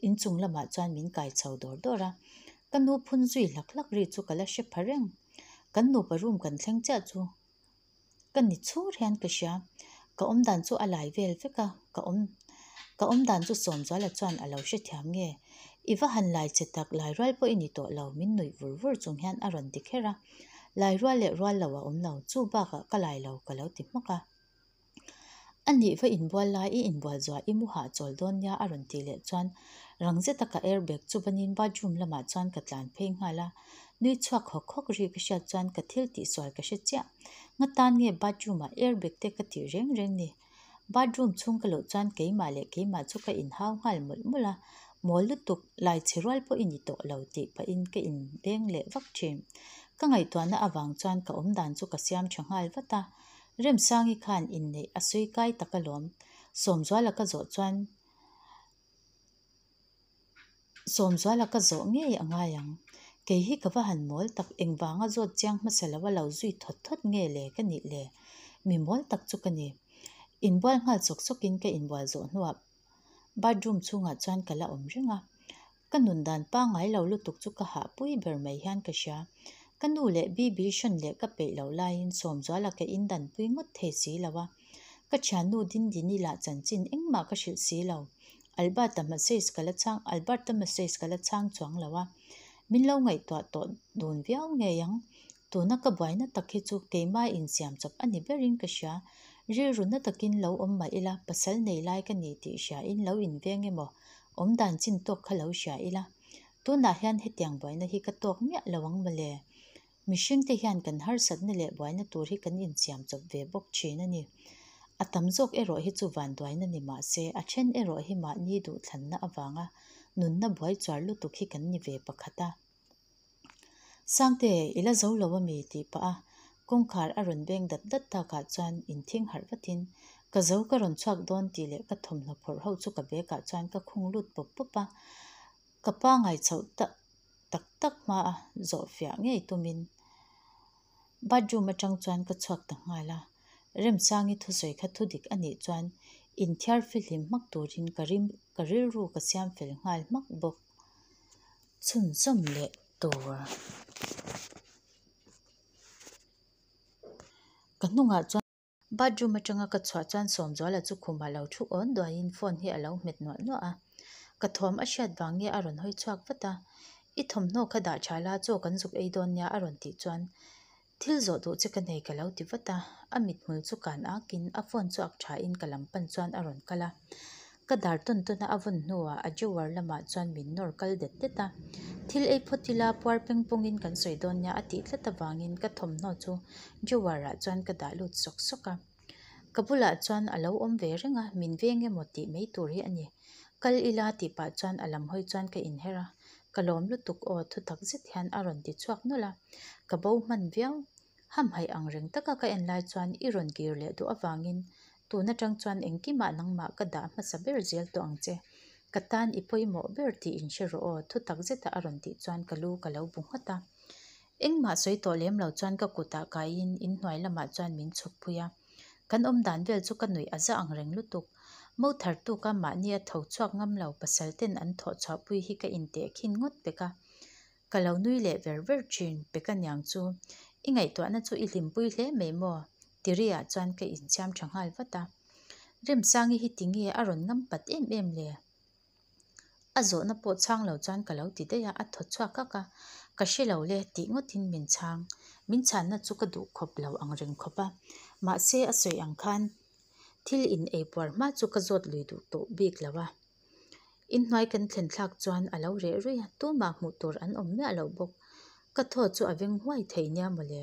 inchung lamah chuan min kai chho dawr dawr a. Ka nu phun zui hlak hlak ri chu ka la hre pha reng. Kan nupa room kan thleng chiah chu ka ni chhur hian ka hria. Ka awmdan chu a lai vel vek a, ka awm ka awmdan chu Sawmzuala chuan a lo hrethiam nge. I va han lai che tak lai rual pawh i ni tawh lo min nuih vur vur chung hian a rawn ti kher a. Lai rual leh rual lo a awm lo, chu bakah ka lai lo ka lo ti hmak a. A nih va inbual lai i inbual zuah i mu hahchawl dawn nia a rawn tih leh chuan rang zeta ka airbag chu vanin bathroom lamah chuan ka tlan phei nghal a. Nui chhuak hawk hawk ri ka hriat chuan ka thil tihsual ka hre chiah. Nga tan nge bathroom ah airbag te ka tih reng reng ni. Bathroom chhung ka luh chuan keimah leh keimah chu ka inhau nghal mawlh mawlh a. Mawl lutuk, lai chhe rual pawh i ni tawh lo tih pahin ka inbeng leh vak thin. Ka ngaihtuahna avang chuan ka awmdan chu ka siam tha nghal vat a. Remsangi khan inneih a sawi kai tak alawm. Sawmzuala ka zawh chuan Sawmzuala ka zawh ngei a ngai ang. Kei hi ka va han mawl tak engvanga zawt chiang hmasa lo a lo zui thawt thawt nge le ka nih le. Mi mawl tak chu ka ni. Inbual nghal sawk sawkin ka inbual zawh hnuah bathroom chhungah chuan ka la awm reng a. Ka nun dan pangngai lo lutuk chu ka hahpui ber mai hian ka hria. Ka nu leh Bibi hran leh ka peih loh laiin Sawmzuala ka indanpui ngawt thei si lo a. Ka thiannu Dindini lah chanchin engmah ka hrilh si lo. Alberta message ka la chhang Alberta message ka la chhang chuang lo a. Min lo ngaihtuah tawh dun viau ngei ang. Tuna ka buaina tak hi chu keimah insiam chawp a ni berin ka hria. Rilru na takin lo awm mah ila pasal nei lai ka ni tih hriain lo inveng emaw awm dan chin tawk kha lo hria ila. Tunah hian hetiang buaina hi ka tawk miah lo ang mawle. Mihringte hian kan harsatna leh buaina tur hi kan insiam chawp ve bawk thin a ni. A tam zawk erawh hi chu vanduaina ni mah se, a then erawh hi mahni duhthlanna avanga nunna buai chuar lutuk hi kan ni ve pakhat a. Sangte, i la zo lo a mi? tih pah a, kawngkhar a rawn beng dat dat takah chuan inthing harh vatin, Ka zo ka rawn chhuak dawn tih leh ka thawmhnaw phawrh ho chu ka bag ah chuan ka khung lut pawp pawp a. Ka pa ngaihchhoh tak tak tak hma a zawh fiah ngei tumin bathroom atang chuan ka chhuak ta nghal a. Remsangi thusawi kha thudik a nih chuan inthiar fihlim hmak turin ka rim ka rilru ka siam fel nghal hmak bawk. Chhunzawm leh tur. Ka hnungah chuan. Bathroom atanga ka chhuah chuan Sawmzuala chu khumah lo thu awn duaiin phone hi a lo hmet nuah nuah a. Ka thawm a hriat vang nge a rawn hawi chhuak vat a. I thawmhnaw kha dah tha la chaw kan zuk ei dawn nia a rawn tih chuan thil zawh duh che ka nei ka lo ti vat a. A mithmul chu kan akin a phone chu ak thain ka lam pan chuan a rawn kal a. Ka dar tawn tawn a a vawn hnuah a drawer lamah chuan min nawr kal det det a. Thil ei phawt ila puar peng pawngin kan sawi dawn nia a tih tlat avangin ka thawmhnaw chu drawer ah chuan ka dah lut sawk sawk a. Ka bulah chuan a lo awm ve reng a, min veng emaw tih mai tur hi a ni. Kal ila tih pah chuan a lam hawi chuan ka inher a, ka lawm lutuk aw thutak zet hian a rawn ti chhuak nawlh a, ka bo hman viau. Hamhaih ang reng taka ka en lai chuan i rawn kir leh duh avangin tun atang chuan engkimah nangmah ka dah hmasa ber zel tawh ang che. Ka tan i pawimawh ber tih in hre rawh aw thutak zeta a rawn tih chuan ka lu ka lo bu nghat a. Engmah sawi tawh lem lo chuan ka kutah kaiin inhnuai lamah chuan min chhuk pui a. Kan awm dan vel chu ka nuih a za ang reng lutuk. Mo thar tuka mahni a tho chhuak ngam lo pasal ten an thawh chhuahpui hi ka inteh khin ngawt pek a. Ka lo nui leh ver ver thin, Peka niang chu. I ngaihtuahna chu i hlimpui hle mai maw? Tiriah chuan ka insiam tha nghal vat a. Remsangi hi tinge a rawn ngam pat em em le? A zawhna pawh chhang lo chuan ka lo ti daih a, a thaw chhuak kak a. Ka hre lo le tih ngawtin min chhang. Min chhanna chu ka duh khawp lo ang reng khawp a. Mahse a sawi ang khan thil in ei puar hma chu ka zawt lui duh tawh bik lo a. Inhnuai kan thlen thlak chuan a lo reh ruih a, tumah hmuh tur an awm miah lo bawk. Ka thaw chu a veng huai thei nia mawle.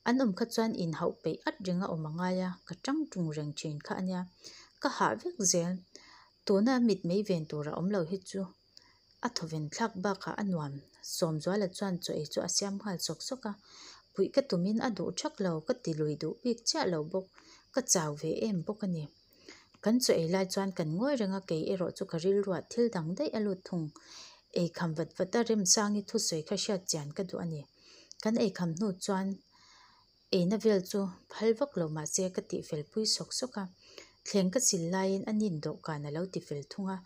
An awm kha chuan inhauh peih at reng a awm a ngai a, ka tang tung reng thin kha a nia. Ka hah vek zel. Tuna mitmei ven tur a awm lo hi chu a thawven thlak bakah a nuam. Sawmzuala chuan chaw ei chu a siam nghal sawk sawk a, puih ka tumin a duh thak lo, ka ti lui duh bik chiah lo bawk. Ka chau ve em bawk a ni. Kan chaw ei lai chuan kan ngawi reng a, kei erawh chu ka rilruah thil dang daih a lut thung. Eikham vat vat a Remsangi thusawi kha hriat chian ka duh a ni. Kan eikham hnu chuan eina vel chu phal vak lo mah se ka tihfel pui sawk sawk a. Thleng ka sil laiin a nin dawhkan a lo tifel thung a.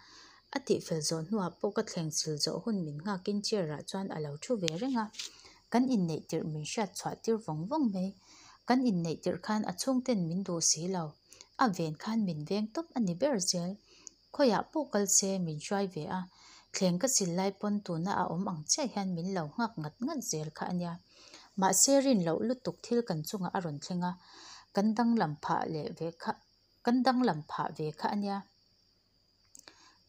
A tihfel zawh hnuah pawh ka thleng sil zawh hun min nghakin chair ah chuan a lo thu ve reng a. Kan inneih tirh min hriat chhuah tir vawng vawng mai. Kan inneih tirh khan a chhungten min duh si lo. A ven khan min veng tawp a ni ber zel. Khawiah pawh kal se min hruai ve a, thleng ka sil lai pawn tuna a awm ang chiah hian min lo nghak ngat ngat zel kha a nia. Mahse rin loh lutuk thil kan chungah a rawn thleng a, kan danglam phah leh ve kha kan danglam phah ve kha a nia.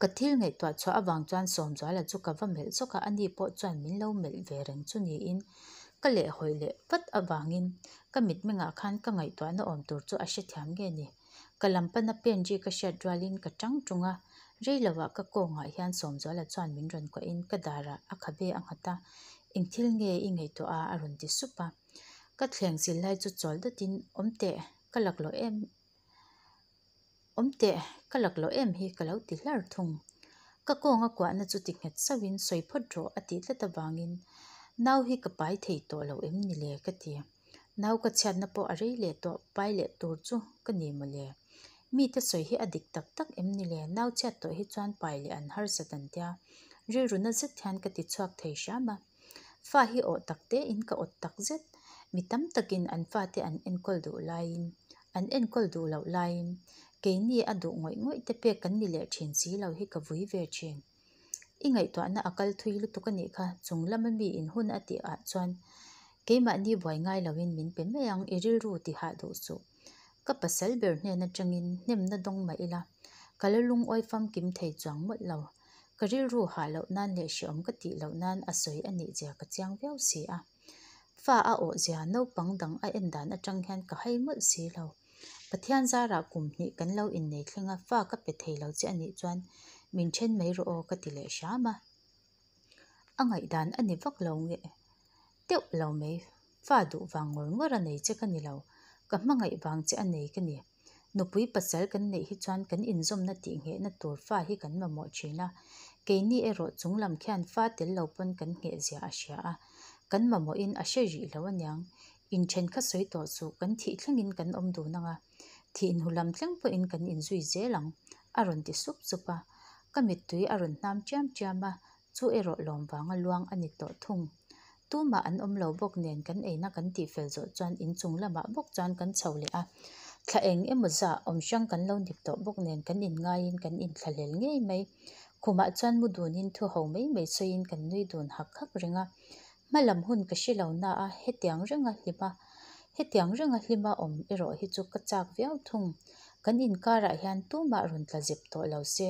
Ka thil ngaihtuah chhuah avang chuan Sawmzuala chu ka va melh zawk a, ani pawh chuan min lo melh ve reng chu niin ka lehhawi leh vat avangin ka mitmengah khan ka ngaihtuahna awm tur chu a hrethiam nge ni. Ka lam pana pen ri ka hriat rualin ka tang tung a, rei lovah ka kawngah hian Sawmzuala chuan min rawn kuahin ka darah a khabe a nghat a, Eng thil nge i ngaihtuah a? a rawn ti sup a. Ka thleng zil lai chu chawl datin, Awm teh, ka laklawh em Awm teh, ka laklawh em hi ka lo ti hlar thung. Ka kawnga kuahna chu ti nghet sauhin sawi phawt rawh a tih tlat avangin nau hi ka pai thei tawh lo em ni le ka ti. Nau ka chhiatna pawh a rei leh tawh, pai leh tur chu ka ni mawle. Mite sawi hi a dik tak tak em ni le, nau chhiat tawh hi chuan pai leh an harsat an tia. Rilru na zet hian ka ti chhuak thei hram a. Fa hi awh tak tein ka awt tak zet. Mi tam takin an fate an enkawl duh laiin, an enkawl duh loh laiin, keini a duh ngawih ngawih te pek kan ni leh thin si lo hi ka vui ve thin. I ngaihtuahna a kal thui lutuk a nih kha, chung lama mi in hun a tih ah chuan keimahni buai ngai loin min pe mai ang, i rilru ti hah duh suh. Ka pasal ber hnen atangin hnemna dawng mah ila, ka la lungawi famkim thei chuang mawlh lo. Ka rilru hah loh nan leh hreawm ka tih loh nan a sawi a nih zia ka chiang viau si a. Fa a awh zia naupang dang a en dan atang hian ka hai mawlh si lo. Pathian zarah kum hnih kan lo innei thleng a, fa ka pe thei lo che a nih chuan min then mai rawh aw ka ti leh hram a. A ngaihdan a ni vak lo nge teuh lo mai, fa duh vang ngawr ngawr a nei che ka ni lo, ka hmangaih vang che a nei ka ni. Nupui pasal kan neih hi chuan kan inzawmna tih nghehna tur fa hi kan mamawh thin a, keini erawh chung lam khian fa tel lo pawn kan ngheh zia a hria a, kan mamawhin a hre rih lo aniang. Inthen kha sawi tawh suh, kan thih thlengin kan awm dun ang a, thih hnu lam thleng pawhin kan inzui zel ang, a rawn ti sup sup a. Ka mittui a rawn hnam chiam chiam a, chu erawh lawm vanga luang a ni tawh thung. Tumah an awm lo bawk nen kan eina kan tihfel zawh chuan inchung lamah bawk chuan kan chho leh a, thla eng emaw zah awm hrang kan lo nip tawh bawk nen kan inngaiin kan inthlahlel ngei mai. Khumah chuan mu dunin thu ho mai mai sawiin kan nui dun hak hak reng a, hma lam hun ka hre lo na a, hetiang renga hlim a, hetiang renga hlima awm erawh hi chu ka chak viau thung. Kan inkarah hian tumah rawn tla zep tawh lo se,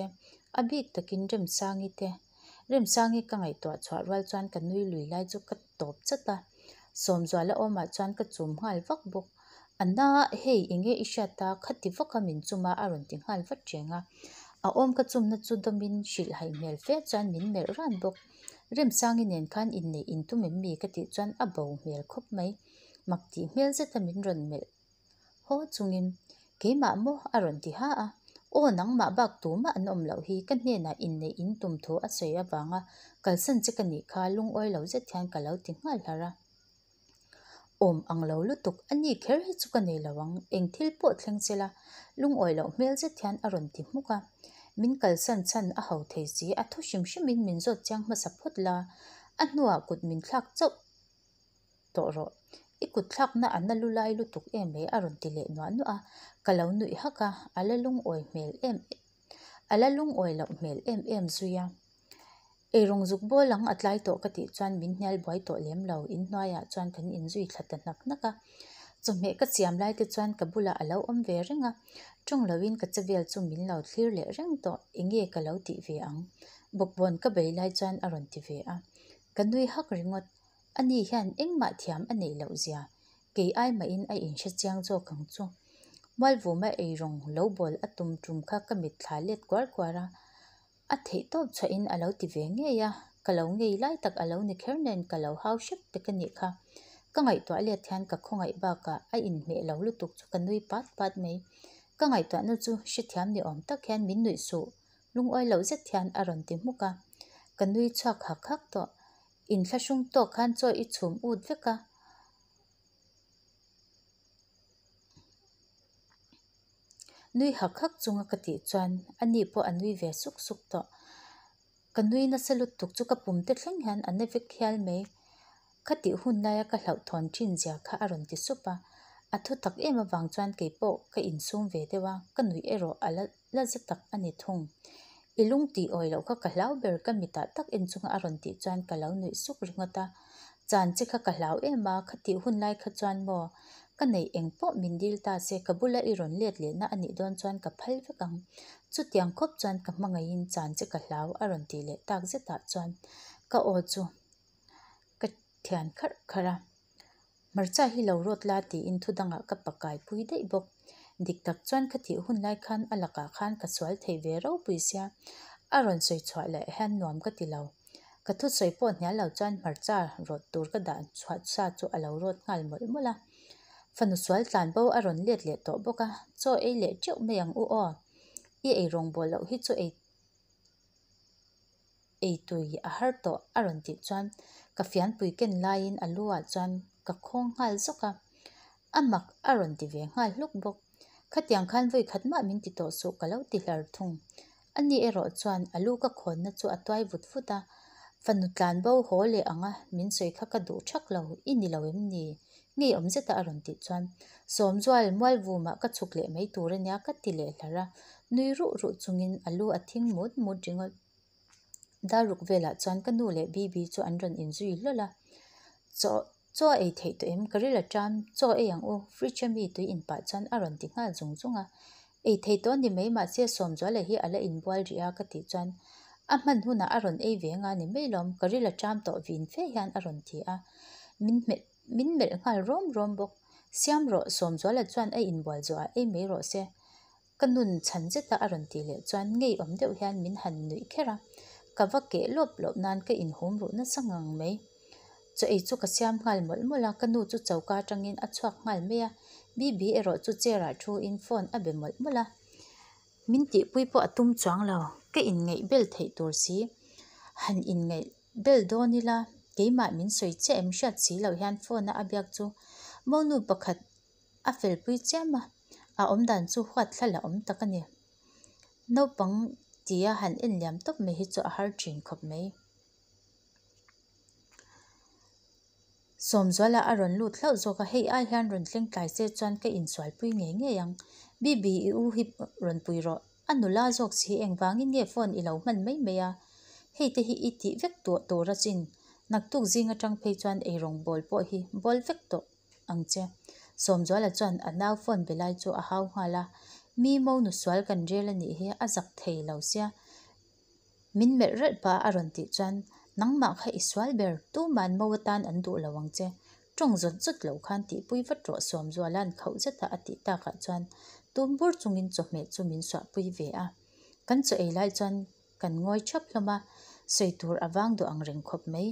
a bik takin Remsangi te Remsangi ka ngaihtuah chhuah rual chuan ka nui lui lai chu ka tawp chat a, Sawmzuala awmah chuan ka chum nghal vak bawk. A na, hei enge i hriat a, khati vaka min chum a a rawn ti nghal vat reng a. A awm ka chumna chu dawmin hrilh haih hmel fe chuan min melh ran bawk. Remsangi nen khan inneih intum em mi ka tih chuan a bo hmel khawp mai. Mak tih hmel zeta min rawn melh Haw chungin, Keimah maw? a rawn ti ha a. Aw, nangmah bak tumah an awm loh hi, ka hnenah inneih in tum thu a sawi avanga kalsan che ka nih kha lungawi lo zet hian ka lo ti nghal hlar a. Awm ang lo lutuk, a ni kher hi chu ka nei lo ang, eng thil pawh thleng che la, lungawi loh hmel zet hian a rawn ti hmuk a. Min kalsan chhan a ho thei si, a thu hrim hrimin min zawt chiang hmasa phawt la, a hnuah kut min thlak chauh. Tawh rawh. I kut thlakna a na lu lai lutuk em mai a rawn ti leh nuah nuah a, ka lo nuih hak a, a la lungawi hmel em a la lungawi loh hmel em em zui a. Eirawng zuk bawl ang a tlai tawh ka tih chuan min hnial buai tawh lem lo, inhnuaiah chuan kan inzui thla ta hnak hnak a. Chawhmeh ka siam lai te chuan ka bulah a lo awm ve reng a, tawng loin ka chevel chu min lo thlir leh reng tawh, enge ka lo tih ve ang? Bawkbawn ka bei lai chuan a rawn ti ve a, ka nui hak ringawt. Ani hian engmah thiam a neih loh zia, kei ai mahin a inhre chiang zawk ang chu. Mualvuma eirawng lo bawl a tum tum kha ka mitthla let kuar kuar a, A theih tawp chhuahin a lo ti ve ngei a, ka lo ngei lai tak a lo ni kher nen ka lo hau hrep pek a nih kha. Ka ngaihtuah let hian ka khawngaih bakah a inhmeh lo lutuk chu ka nui pat pat mai. Ka ngaihtuahna chu hrethiam ni awm tak hian min nuih suh, lungawi loh zet hian a rawn ti hmuk a. Ka nui chhuak hak hak tawh. Inthlahrung tawk khan chaw i chhum ut vek a. Nui hak hak chunga ka tih chuan a ni pawh a nui ve suk suk tawh. Ka nui nasa lutuk chu ka pum te thleng hian a na vek hial mai. Kha tih hun laia ka hlauhthawn thin zia kha a rawn ti sup a. A thu tak em avang chuan kei pawh ka insum ve deuh a, ka nuih erawh a la la za tak a ni thung. I lung tih awi loh kha ka hlau ber ka mitah tak en chunga a rawn tih chuan ka lo nuih suk ringawt a. Chan che kha ka hlau em a, khatih hun lai kha chuan maw ka neih eng pawh min dil ta se ka bula i rawn let lehna a nih dawn chuan ka phal vek ang. Chutiang khawp chuan ka hmangaihin chan che ka hlau a rawn tih leh tak zetah chuan ka aw chu ka thian kharh kharh a. Hmarcha hi lo rawt la tiin thu dangah ka pakai pui daih bawk. Dik tak chuan ka tih hun lai khan a lakah khan ka sual thei ve ropui sia, a rawn sawi chhuah leh hian nuam ka ti lo. Ka thusawi pawh hnial lo chuan hmarcha rawt tur ka dah chhuah sa chu a lo rawt nghal mawlh mawlh a. Fanu sual tlan bo a rawn let leh tawh bawk a, chaw ei leh teuh mai ang u aw. I ei rawngbawl loh hi chu ei Ei tui a har tawh a rawn tih chuan ka fianpui ken laiin a lu ah chuan ka khawng nghal zawk a, a mak a rawn ti ve nghal hluk bawk. Khatiang khan vawi khat mah min ti tawh suh ka lo ti hlar thung. Ani erawh chuan a lu ka khawnna chu a tuai vut vut a, fanu tlan bo haw leh ang a min sawi kha ka duh thak lo, i ni lo em ni? Ngeiawm zeta a rawn tih chuan Sawmzual Mualvumah ka chhuk leh mai tur ania ka ti leh hlar a, nui ruh ruh chungin a lu a thing mut mut ringawt. Darruk velah chuan ka nu leh Bibi chu an rawn inzui hlawl a, Chaw chaw a ei theih tawh em? Ka ril a ṭam, chaw ei ang u, fridge a mi tui inpah chuan a rawn ti nghal zung zung a. Ei thei tawh a ni mai mahse Sawmzuala hi a la inbual rih a ka tih chuan a hman hunah a rawn ei ve nga ni mai lawm, ka ril a ṭam tawh vin fe hian a rawn ti a, min hmelh min melh nghal rawm rawm bawk. Siam rawh, Sawmzuala chuan a inbual zawhah ei mai rawh se. Ka nun chhan zeta a rawn tih leh chuan ngeiawm deuh hian min han nuih kher a, ka va keh lawp lawp nan ka inhum ruh nasa ngang mai. Chaw ei chu ka siam nghal mawlh mawlh a, ka nu chu choka atangin a chhuak nghal mai a, Bibi erawh chu chair ah thu in phone a be mawlh mawlh a. Min tihpui pawh a tum chuang lo, ka inngaih bel theih tur si. Han inngaih bel dawn ila, keimah min sawi chiah em hriat si loh hian phone a a biak chu monu pakhat A felpui chiam a, a awmdan chu huat thla la awm tak a ni. Naupang tia han en liam tawp mai hi chu a har thin khawp mai. Sawmzuala a rawn lut hlauh zawk a, hei ai hian rawn thleng tlai se chuan ka insualpui ngei ngei ang. Bibi i u hi rawn pui rawh, a nula zawk si engvangin nge phone i lo hman mai mai a, hei te hi i tih vek tuah tur a chin, naktuk zing atang phei chuan eirawng bawl pawh hi bawl vek tawh. ang che. Sawmzuala chuan a nau phone be lai chu a hau nghal a, Mi mo nu sual kan rel a nih hi a zak thei lo sia. Min melh ralh pah a rawn tih chuan, Nangmah kha i sual ber, tuman mo atan an duh lo ang che. Tawng zawt zawt lo khan tihpui vat rawh Sawmzuala'n khauh zeta a tih takah chuan tum bur chungin chawhmeh chu min suahpui ve a. Kan chaw ei lai chuan Kan ngawi thap hlawm a, sawi tur a vang duh ang reng khawp mai.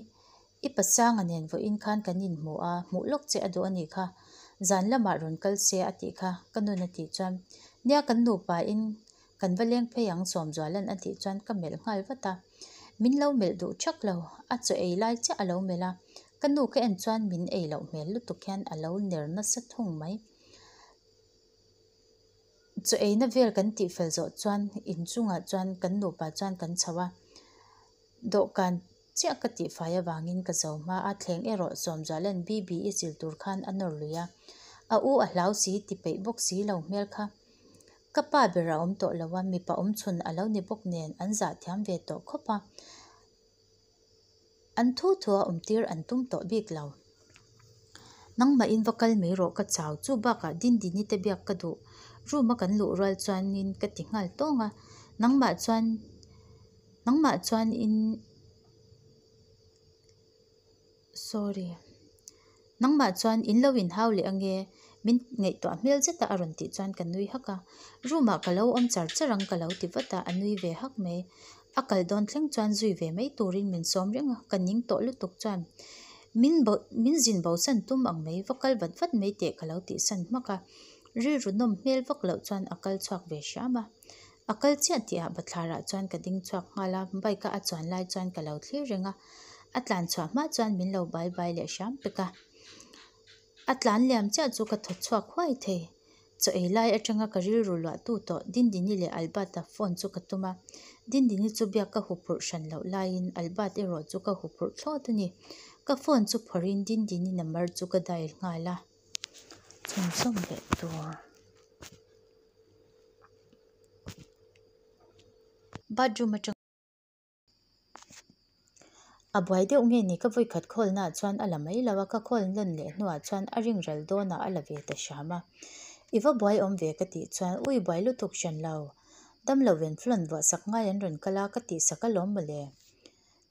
I pasanga nen vawiin khan kan inhmu a, hmuh lawk che a duh a nih kha. Zan lamah rawn kal se a tih kha, ka nun a tih chuan, Nia kan nupa in kan va leng phei ang Sawmzuala'n a tih chuan ka melh nghal vat a. Min lo melh duh thak lo, a chaw ei lai chiah a lo melh a, ka nu ka en chuan min ei loh hmel lutuk hian a lo ner nasa thung mai. Chaw eina vel kan tih fel zawh chuan inchungah chuan kan nupa chuan kan chho a, dawhkan chiah ka tih fai avangin ka zo hma a, thleng erawh Sawmzuala'n Bibi-i chil tur khan a nawr lui a, a u a hlau si ti peih bawk si lo hmel kha. Ka pa ber a awm tawh lo a, mipa awmchhun a lo ni bawk nen an zah thiam ve tawh khawp a. An thu thua awmtir an tum tawh bik lo. Nangmahin va kal mai rawh ka chau, chu bakah Dindini te biak ka duh. Room a kan luh rual chuanin ka ti nghal tawng a, nangmah chuan nangmah chuan in sorry nangmah chuan in lo inhau leh ange min ngaihtuah hmel zeta a rawn tih chuan ka nui hak a, room ah ka lo awm char char ang ka lo ti vat a, a nui ve hak mai. A kal dawn thleng chuan zui ve mai turin min sawm reng a, ka ning tawh lutuk chuan min bo min zin bosan tum ang mai, va kal vat vat mai teh ka lo tihsan hmak a, rilru nawm hmel vak loh chuan a kal chhuak ve hram a. A kal chiah tihah bathlarah chuan ka ding chhuak nghal a, bike a a chuan lai chuan ka lo thlir reng a, a tlan chhuah hma chuan min lo bai bai leh hram pek a. A tlan liam chiah chu ka thaw chhuak huai thei. Chaw ei lai atanga ka rilru luahtu tawh Dindini leh Albert-a phone chu ka tum a, Dindini chu biak ka huphurh hran loh laiin Albert erawh chu ka huphurh thlawt a ni. Ka phone chu phawrhin Dindini number chu ka dial nghal a. Chhunzawm leh tur. Bathroom atang. A buai deuh nge ni ka vawikhat khawlnaah chuan a la mai lo a, ka khawl nawn leh hnuah chuan a ring ral dawnah a la ve ta hram a. I va buai awm ve ka tih chuan ui buai lutuk hran lo, damlo ven flawn vuah sak ngai an rawn kal a ka tih sak alawm mawle.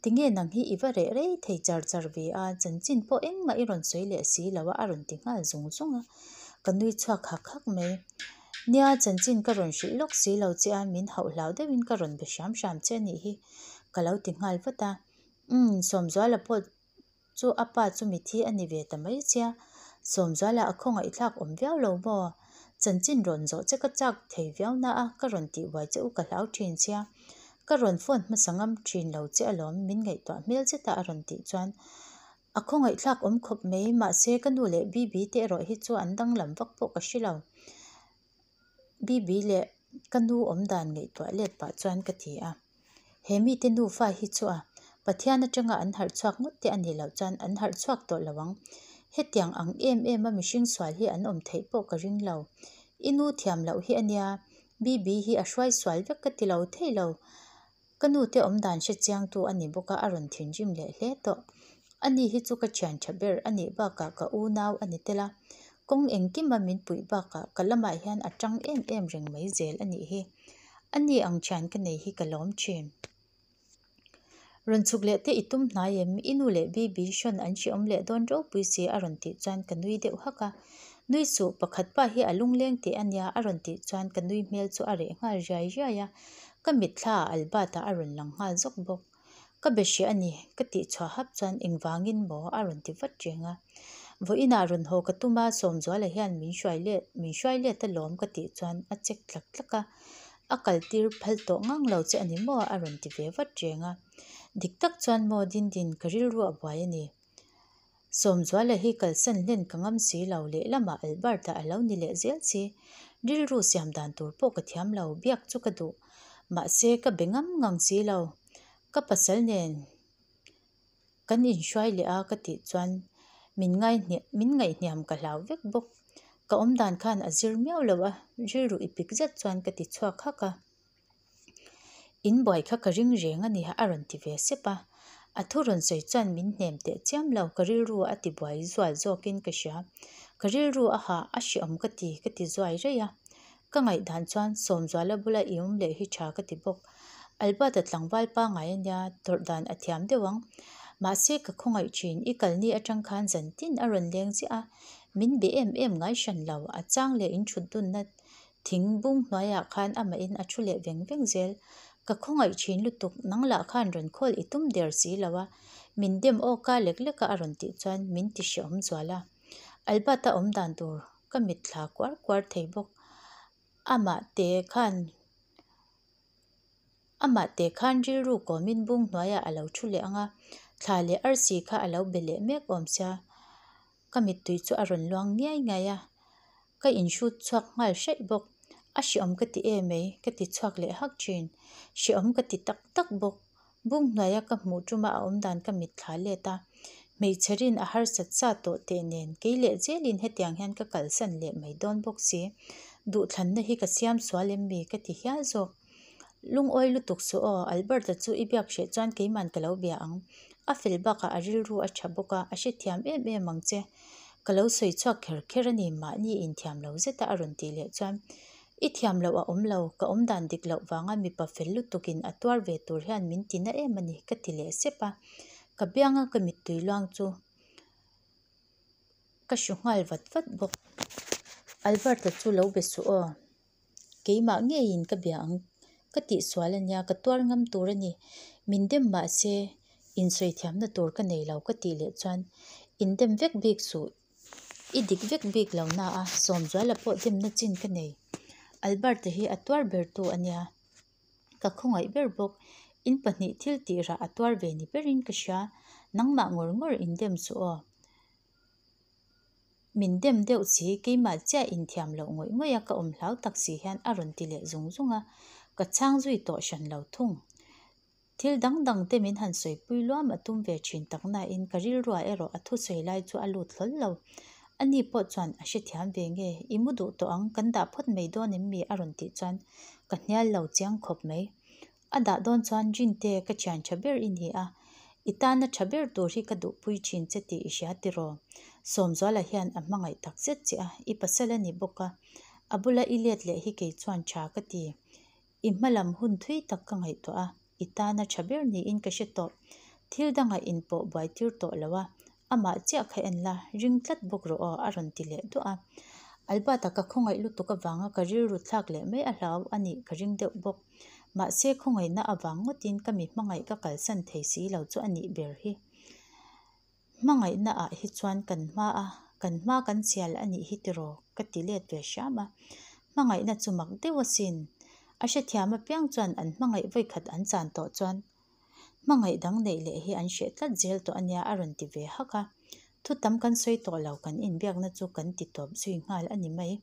Tinge nang hi i va reh rei thei char char ve a, chanchin pawh engmah i rawn sawi leh si lo a a rawn ti nghal zung zung a, ka nui chhuak hak hak mai. Nia, chanchin ka rawn hrilh lawk si lo che a, min hauh hlau deuhin ka rawn be hram hram che a nih hi, ka lo ti nghal vat a. Umm, Sawmzuala pawh chu a pa chu mithi a ni ve ta mai sia, Sawmzuala a khawngaihthlak awm viau lo maw? Chanchin rawn zawh che ka chak thei viau na a, ka rawn tih buai che u ka hlau thin sia. Ka rawn phone hmasa ngam thin lo che alawm, min ngaihtuah hmel zeta a rawn tih chuan A khawngaihthlak awm khawp mai, mahse ka nu leh Bibi te erawh hi chu an danglam vak pawh ka hre lo. Bibi leh ka nu awmdan ngaihtuah let pah chuan ka ti a. He mite nufa hi chu a Pathian atanga an harh chhuak ngawt te a nih loh chuan an harh chhuak tawh lo ang. Hetiang ang em em a mihring sual hi an awm theih pawh ka ring lo. I nu thiam loh hi a nia, Bibi hi a hruai sual vek ka ti lo thei lo. Ka nu te awm dan hre chiangtu a ni bawk a, a rawn thinrim leh hle tawh. Ani hi chu ka thian tha ber a nih bakah ka unau a ni tel a, kawng engkima min puih bakah ka lamah hian a tang em em reng mai zel a nih hi. Ani ang thian ka nei hi ka lawm thin. Rawn chhuk leh te i tum hnai em? I nu leh Bibi hrawn an hreawm leh dawn ropui si a rawn tih chuan ka nui deuh hak a. Nui suh, pakhat pa hi a lungleng teh a nia a rawn tih chuan ka nui hmel chu a reh nghal riai riai a. Ka mitthla ah Albert-a a rawn lang nghal zawk bawk. Ka be hreh a ni, ka tih chhuah hap chuan engvangin maw a rawn ti vat reng a. Vawiinah rawn haw ka tum a, Sawmzuala hian min hruai let, min hruai let alawm ka tih chuan a chek tlak tlak a. A kaltir phal tawh ngang lo che a ni maw a rawn ti ve vat reng a. Dik tak chuan maw Dindin ka rilru a buai a ni. Sawmzuala hi kalsan hlen ka ngam si lo, lehlamah Albert-a a lo ni leh zel si. Rilru siam dan tur pawh ka thiam lo, biak chu ka duh. Mahse, ka be ngam ngang si lo. Ka pasal nen kan inhruai leh a ka tih chuan min ngaihhniam min ngaihhniam ka hlau vek bawk. Ka awmdan khan a zir miau lo a, rilru ipik zet chuan ka ti chhuak hak a. In buai kha ka ring reng a ni a rawn ti ve sep a. A thu rawn sawi chuan min hnem teh chiam lo, ka rilru a ti buai zual zawkin ka hria. Ka rilru a hah a hreawm ka ti, ka ti zuai raih a. Ka ngaihdan chuan Sawmzuala bula i awm leh hi tha ka ti bawk. Albert-a tlangval pangngai a nia, tawrh dan a thiam deuh ang. Mahse ka khawngaih thin, i kalni atang khan zantin a rawn leng ziah a, min be em em ngai hran lo, a chang leh in thut dunna Thing bung hnuaiah khan amahin a thu leh veng veng zel. Ka khawngaih thin lutuk, nang lah khan rawn khawl i tum der si lo a, min dem aw ka lek lek a a rawn tih chuan min ti hrehawm zual a. Albert-a awm dan tur ka mitthla kuar kuar thei bawk. Amah te khan Amah te khan rilru kawmin bung hnuaiah a lo thu leh ang a, thla leh arsi kha a lo be leh mek awm sia. Ka mittui chu a rawn luang ngiai ngiai a, ka inhrut chhuak nghal hraih bawk. A hreawm ka ti em mai, ka ti chhuak leh hak thin. Hreawm ka ti tak tak bawk. Bung hnuaia ka hmuh tuma a awmdan ka mitthla let a, hmeichhe rin a harsat sa tawh teh nen kei leh zelin hetiang hian ka kalsan leh mai dawn bawk si. Duhthlanna hi ka siam sual em mi ka ti hial zawk. Lungawi lutuk suh aw, Albert-a chu i biak hreh chuan keiman ka lo bia ang. A fel bakah a rilru a tha bawk a, a hrethiam em em ang che. Ka lo sawi chhuak kher kher a ni, mahni inthiam lo zeta a rawn tih leh chuan I thiam loh a awm lo, ka awmdan dik loh vanga mipa fel lutukin a tuar ve tur hian min ti na em a ni, ka ti leh sep a. Ka bianga ka mittui luang chu ka hru nghal vat vat bawk. Albert-a chu lo be suh aw. Keimah ngeiin ka bia ang ka tihsual a nia, ka tuar ngam tur a ni. Min dem mah se insawi thiamna tur ka nei lo ka tih leh chuan indem vek bik suh i dik vek bik lo na a, Sawmzuala pawh demna chin ka nei. Albert-a hi a tuar ber tu a nia, ka khawngaih ber bawk. In pahnih thil tih rah a tuar ve ni berin ka hria, nangmah ngawr ngawr indem suh aw. Min dem deuh si, keimah chiah inthiam loh ngawih ngawih a ka awm hlau tak si hian a rawn ti leh zung zung a, ka chhang zui tawh hran lo thung. Thil dang dang te min han sawipui luam a tum ve thin tak nain ka rilruah erawh a thusawi lai chu a lut hlawl lo. Ani pawh chuan a hrethiam ve nge, i mu duh tawh ang, kan dah phawt mai dawn em mi a rawn tih chuan ka hnial lo chiang khawp mai. A dah dawn chuan Rinte ka thian tha ber i ni a, i tana tha ber tur hi ka duhpui thin che tih i hria tiraw? Sawmzuala hian a hmangaih tak zet che a, i pasal a ni bawk a, a bula i let leh hi kei chuan tha ka ti. I hmalam hun thui tak ka ngaihtuah a, i tana tha ber niin ka hre tawh. Thil dangah inpawh buai tir tawh lo a, Amah chiah kha en la, ring tlat bawk rawh aw a rawn ti leh duah a. Albert-a ka khawngaih lutuk avanga ka rilru thlak leh mai a hlau a nih ka ring deuh bawk. Mahse khawngaihna avang ngawtin ka mi hmangaih ka kalsan thei si lo chu a nih ber hi. Hmangaihna ah hi chuan kan hma a, kan hma kan chial a nih hi tiraw ka ti let ve hram a. Hmangaihna chu mak deuh asin. A hrethiam apiang chuan an hmangaih vawikhat an chan tawh chuan Hmangaih dang neih leh hi an hreh tlat zel tawh a nia a rawn ti ve hak a. Thu tam kan sawi tawh lo kan inbiakna chu kan ti tawp zui nghal a ni mai.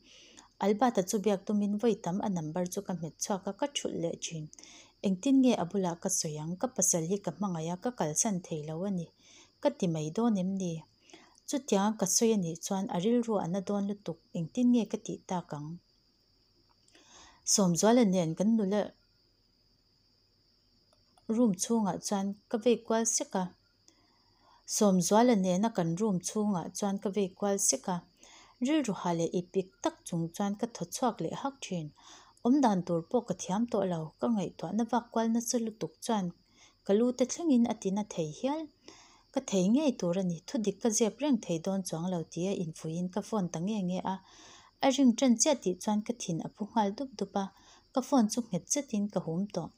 Albert-a chu biak tumin vawi tam a number chu ka hmet chhuak a, ka thulh leh thin. Engtin nge a bulah ka sawi ang, ka pasal hi ka hmangaih a, ka kalsan thei lo a ni. Ka ti mai dawn em ni? Chutianga ka sawi a nih chuan a rilru a na dawn lutuk, engtin nge ka tih tak ang? Sawmzuala nen kan nula. Room chhungah chuan ka vei kual sek a, Sawmzuala nena kan room chhungah chuan ka vei kual sek a, rilru ha leh ipik tak chung chuan ka thaw chhuak leh hak thin. Awmdan tur pawh ka thiam tawh lo, ka ngaihtuahna vak kual nasa lutuk chuan ka lu te thlengin a tina thei hial. Ka thei ngei tur a ni, thudik ka zep reng thei dawn chuang lo tia infuihin ka phone ta nge nge a, a ring ṭan chiah tih chuan ka thin a phu nghal dup dup a, Ka phone chu nghet zetin ka hum tawh.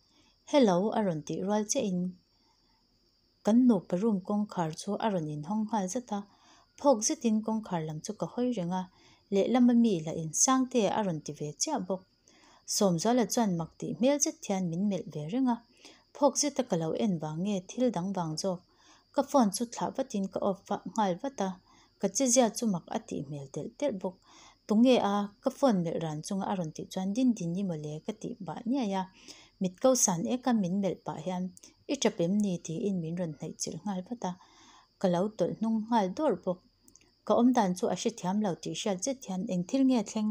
Hello a rawn tih rual chiahin kan nupa room kawngkhar chu a rawn inhawng nghal zat a. Phawk zetin kawngkhar lam chu ka hawi reng a, lehlama mi lah in Sangte a rawn ti ve chiah bawk. Sawmzuala chuan mak tih hmel zet hian min melh ve reng a. Phawk zeta ka lo en vang nge thil dang vang zawk. Ka phone chu thlah vatin ka off nghal vat a, ka chezia chu mak a tih hmel telh telh bawk. Tunge a, ka phone melh ran chunga a rawn tih chuan din din i mawle ka tih bah niaih a, mit ko san ek a min melh pah hian i tap em ni tiin min rawn hnaih chilh nghal vat a, ka lo tawlh hnung nghal dawrh bawk. Ka awmdan chu a hrethiam lo tih hriat zet hian eng thil nge thleng?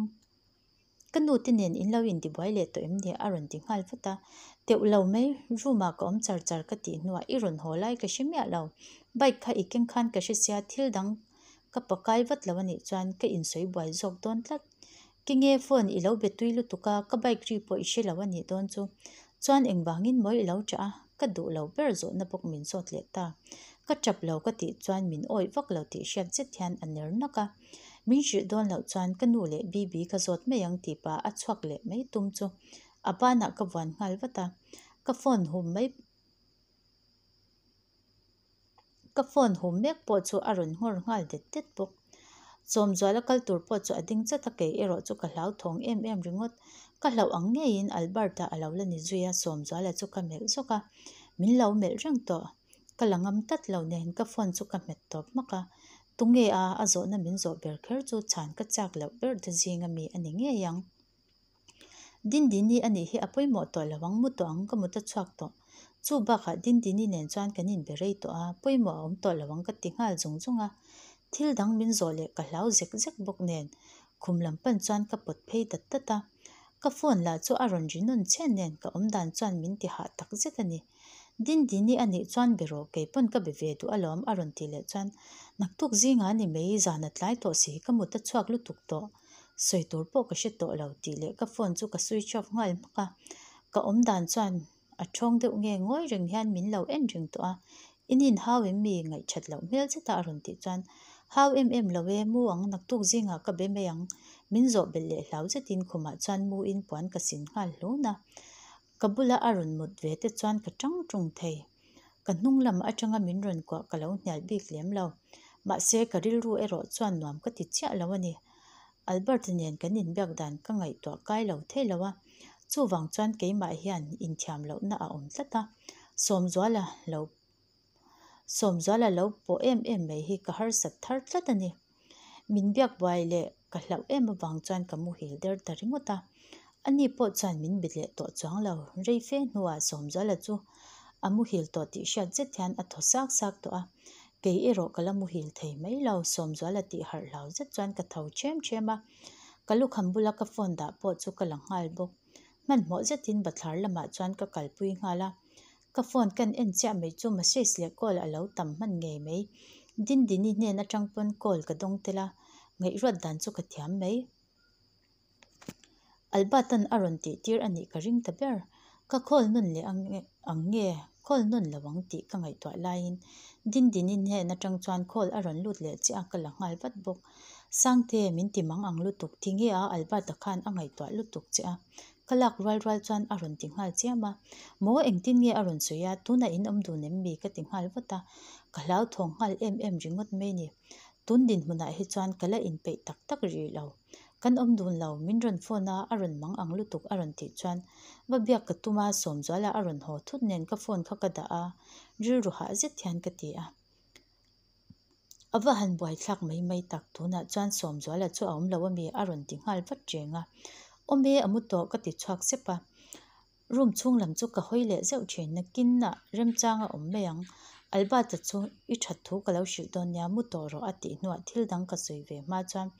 Ka nu te nen in lo intibuai leh tawh em ni? a rawn ti nghal vat a. Teuh lo mai, room ah ka awm char char ka tih hnuah i rawn haw lai ka hre miah lo. Bike kha i keng khan ka hre sia, thil dang ka pakai vat lo a nih chuan ka insawi buai zawk dawn tlat. Kenge phone i lo be tui lutuk a, ka bike ri pawh i hre lo a nih dawn chu. Chuan engvangin maw i lo ṭah a? Ka duh lo ber zawhna bawk min zawt leh ta. Ka ṭap lo ka tih chuan min awih vak lo tih hriat zet hian a ner nak a. Min hrilh dawn loh chuan ka nu leh Bibi ka zawt mai ang tih pah a chhuak leh mai tum chu a banah ka vuan nghal vat a, ka phone hum mai ka phone hum mek pawh chu a rawn nghawr nghal det det bawk. Sawmzuala kal tur pawh chu a ding chat a, kei erawh chu ka hlauthawng em em ringawt. Ka hlauh ang ngeiin Albert-a a lo la ni zui a, Sawmzuala chu ka melh zawk a, min lo melh reng tawh. Ka la ngam tlat lo nen ka phone chu ka hmet tawp hmak a, tunge a a zawhna min zawh ber kher chu chhan ka chak loh ber te zinga mi a ni ngei ang. Dindini a nih hi a pawimawh tawh lo ang, mu tawh ang ka mut a chhuak tawh. Chu bakah Dindini nen chuan kan inbe rei tawh a, pawimawh a awm tawh lo ang ka ti nghal zung zung a. Thil dang min zawh leh ka hlau zek zek bawk nen khum lam pan chuan ka pawt phei dat dat a. Ka phone lah chu a rawn ri nawn chhen nen ka awmdan chuan min ti hah tak zet a ni. Dindini a nih chuan be rawh kei pawn ka be ve duh alawm a rawn tih leh chuan naktuk zingah a ni mai zan a tlai tawh si ka mut a chhuak lutuk tawh sawi tur pawh ka hre tawh lo tih leh ka phone chu ka switch off nghal hmak a ka awmdan chuan a thawng deuh nge ngawi reng hian min lo en reng tawh a in inhau em mi ngaihthat loh hmel zeta a rawn tih chuan hau em em lo e mu ang naktuk zingah ka be mai ang min zawh belh leh hlau zetin khumah chuan mu in puan ka sin nghal hlun a. Ka bula a rawn mut ve te chuan ka tang tung thei. Ka hnung lam atanga min rawn kuah ka lo hnial bik lem lo. Mahse ka rilru erawh chuan nuam ka ti chiah lo a ni. Albert nen kan inbiak dan ka ngaihtuah kai lo thei lo a, chuvang chuan keimah hian inthiam lohna a awm tlat a. Sawmzuala lo Sawmzuala lo pawh em em mai hi ka harsat thar tlat a ni. Min biak buai leh ka hlauh em avang chuan ka muhil der ta ringawt a. Ani pawh chuan min bi leh tawh chuang lo. Rei fe hnuah Sawmzuala chu a muhil tawh tih hriat zet hian a thaw sak sak tawh a. Kei erawh ka la muhil thei mai lo. Sawmzuala tih harh hlau zet chuan ka tho ṭhem ṭhem a. Ka lukham bula ka phone dah pawh chu ka la nghal bawk. Hmanhmawh zetin bathlar lamah chuan ka kalpui nghal a. Ka phone kan en chiah mai chu message leh call a lo tam hman ngei mai. Dindini hnen atang pawn call ka dawng tel a, ngaihruat dan chu ka thiam mai. Albert-a'n a rawn tih tir a nih ka ring ta ber. Ka call nawn leh ang nge call nawn lo ang tih ka ngaihtuah laiin Dindini hnen atang chuan call a rawn lut leh chiah a ka la nghal vat bawk. Sangte, min ti mang ang lutuk, tinge a Albert-a khan a ngaihtuah lutuk che a. Ka lak rual rual chuan a rawn ti nghal chiam a, Maw engtin nge a rawn sawi a, tunah in awm dun em mi? ka ti nghal vat a, ka hlauthawng nghal em em ringawt mai ni. Tun dinhmunah hi chuan ka la inpeih tak tak rih lo. Kan awm dun lo, min rawn phone a, a rawn mang ang lutuk a rawn tih chuan va biak ka tum a, Sawmzuala a rawn haw thut nen ka phone kha ka dah a, rilru hah zet hian ka ti a. A va han buaithlak mai mai tak, tunah chuan Sawmzuala chu a awm lo ami a rawn ti nghal vat reng a. Awm e, a mu tawh ka ti chhuak sep a. Room chhung lam chu ka hawi leh zeuh thin, nakinah remchang a awm mai ang. Albert-a chu i that thu ka lo hrilh dawn nia, mu tawh rawh a tih hnuah thil dang ka sawi ve hma chuan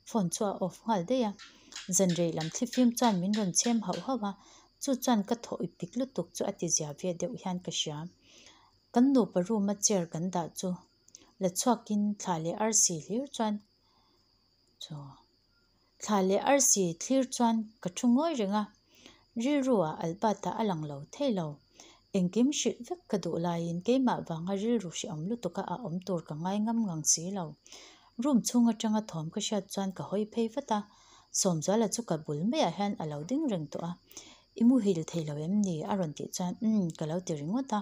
phone chu a off nghal daih a. Zanrei lam thlifim chuan min rawn chhem hauh hauh a, chu chuan ka thaw ipik lutuk chu a ti zia ve deuh hian ka hria. Kan nupa room a chair kan dah chu la chhuakin thla leh arsi hlir chuan chu thla leh arsi thlir chuan ka thu ngawi reng a, rilru ah Albert-a a lang lo thei lo. Engkim hrilh vek ka duh laiin keimah vanga rilru hrehawm lutuk a a awm tur ka ngai ngam ngang si lo. Room chhung atanga thawm ka hriat chuan ka hawi phei vat a, Sawmzuala chu ka bul maiah hian a lo ding reng tawh a, I muhil thei lo em ni? a rawn tih chuan umm ka lo ti ringawt a.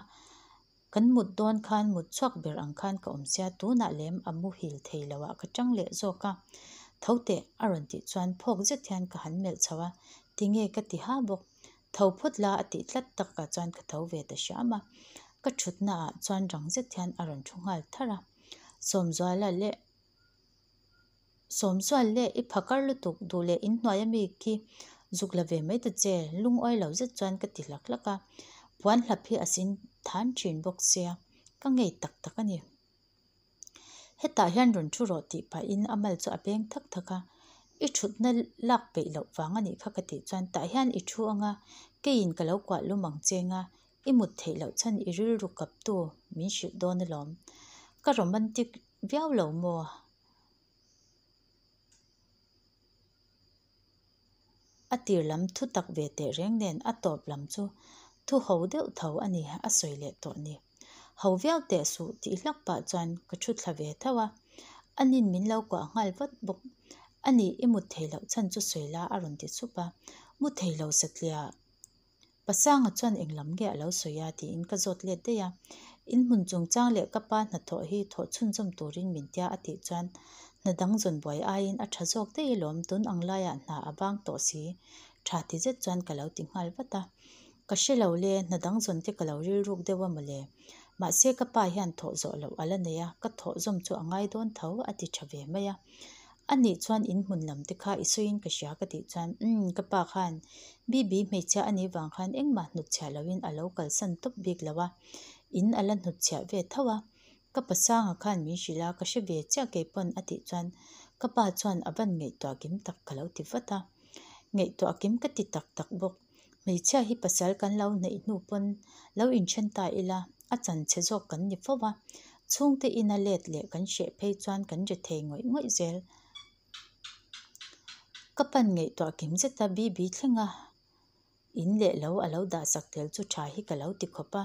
Kan mut dawn khan mut chhuak ber ang khan ka awm sia, tunah lem a muhil thei lo ah ka tang leh zawk a. Tho teh a rawn tih chuan phawk zet hian ka han melh chho a, tinge ka ti ha bawk. Tho phawt la a tih tlat takah chuan ka tho ve ta hram a. Ka thutna ah chuan rang zet hian a rawn thu nghal tharh a. Sawmzuala leh. Sawmzual leh i phakar lutuk duh leh inhnuai ami khi zuk la ve mai ta che, lungawi lo zet chuan ka ti hlak hlak a, puan hlap hi a sin than thin bawk sia, ka ngei tak tak a ni. Hetah hian rawn thu rawh tih pahin a mal chu a beng thak thak a, i thutna lak peih loh vang a nih kha ka tih chuan tah hian i thu anga keiin ka lo kuah lum ang che nga, i mut theih loh chhan i rilru kaptu min hrilh dawn alawm. Ka romantic viau lo maw? A tir lam thu tak ve teh reng nen a tawp lam chu thu ho deuh tho a ni a sawi leh tawh ni. Ho viau teh suh tih hlak pah chuan ka thu thla ve tho a, a nin min lo kuah nghal vat bawk. A nih i mut thei loh chhan chu sawi la a rawn ti sup a, mu thei lo satliah. Pasanga chuan eng lam nge a lo sawi a tiin ka zawt let daih a, in hmun chungchang leh ka pa hnathawh hi thawh chhunzawm turin min tia a tih chuan hna dang zawn buai aiin a tha zawk daih alawm tun ang laiah hna a vang tawh si tha ti zet chuan ka lo ti nghal vat a, ka hre lo le hna dang zawn te ka lo rilruk deuh a mawle mahse ka pa hian thawh zawh loh a la nei a ka thawh zawm chu a ngai dawn tho a ti tha ve mai a. A nih chuan in hmun lam te kha i sawiin ka hria ka tih chuan umm ka pa khan Bibi hmeichhia a nih vang khan engmah hnutchhiah loin a lo kalsan tawp bik lo a, in a la hnutchhiah ve tho a. Ka pasanga khan min hrilh a, ka hre ve chiah kei pawn a tih chuan ka pa chuan a van ngaihtuah kim tak ka lo ti vat a. Ngaihtuah kim ka ti tak tak bawk. Hmeichhia hi pasal kan lo neih hnu pawn lo inthen ta ila a chanchhe zawk kan ni fo va, chhungte ina let leh kan hreh phei chuan kan ri thei ngawih ngawih zel. Ka pan ngaihtuah kim zeta Bibi thlenga in leh lo a lo dah sak tel chu tha hi ka lo ti khawp a.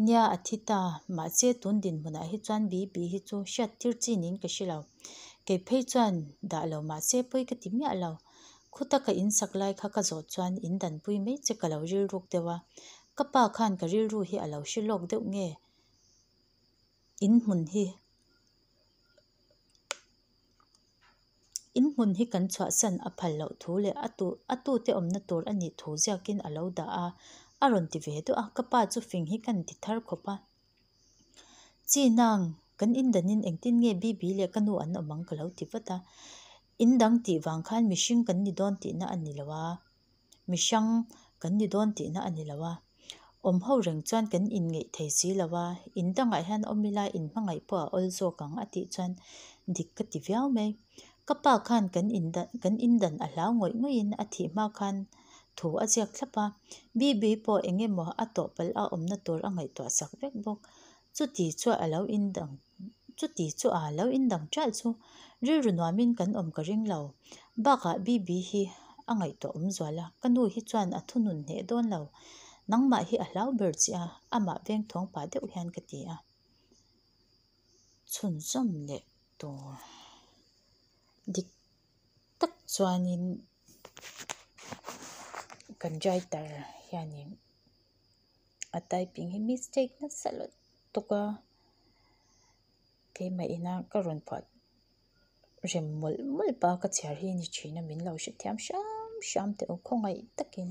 Nia a thi ta, mahse tun dinhmunah hi chuan Bibi hi chu hriat tir chi niin ka hre lo. Kei phei chuan dah lo mahse pawi ka ti miah lo. Khuta ka in sak lai kha ka zawh chuan in danpui mai che ka lo rilruk deuh a, ka pa khan ka rilru hi a lo hre lawk deuh nge in hmun hi in hmun hi kan chhuahsan a phal loh thu leh a tu a tute awmna tur a nih thu ziakin a lo dah a, a rawn ti ve duah a, ka pa chu fing hi ka inti thar khawp a. Chi nang, kan indanin engtin nge Bibi leh ka nu an awm ang ka lo ti vat a. In dang tih vang khan mihring kan ni dawn tihna a ni lo a, mihrang kan ni dawn tihna a ni lo a. Awm ho reng chuan kan inngeih thei si lo a, in dangah hian awm ila in hmangaih pawh a awl zawk ang a tih chuan dik ka ti viau mai. Ka pa khan kan indan kan indan a hlau ngawih ngawihin a thih hma khan thu a ziak thlap a, Bibi pawh eng emaw a tawh palh a awmna tur a ngaihtuah sak vek bawk. Chuti chu a lo indang chuti chu a lo indang ṭalh chu rilru nuamin kan awm ka ring lo. Bakah Bibi hi a ngaihtuah awm zual a, ka nu hi chuan a thunun hneh dawn lo. Nangmah hi a hlau ber che a, amah veng thawng pah deuh hian ka ti a. Chhunzawm leh tur dik tak chuanin kan writer hianin a typing hi mistake nasa lutuk a keimah ina ka rawn phuah rem mawlh mawlh pa ka chhiar hi ni thin a min lo hrethiam hram hram teh u khawngaih takin.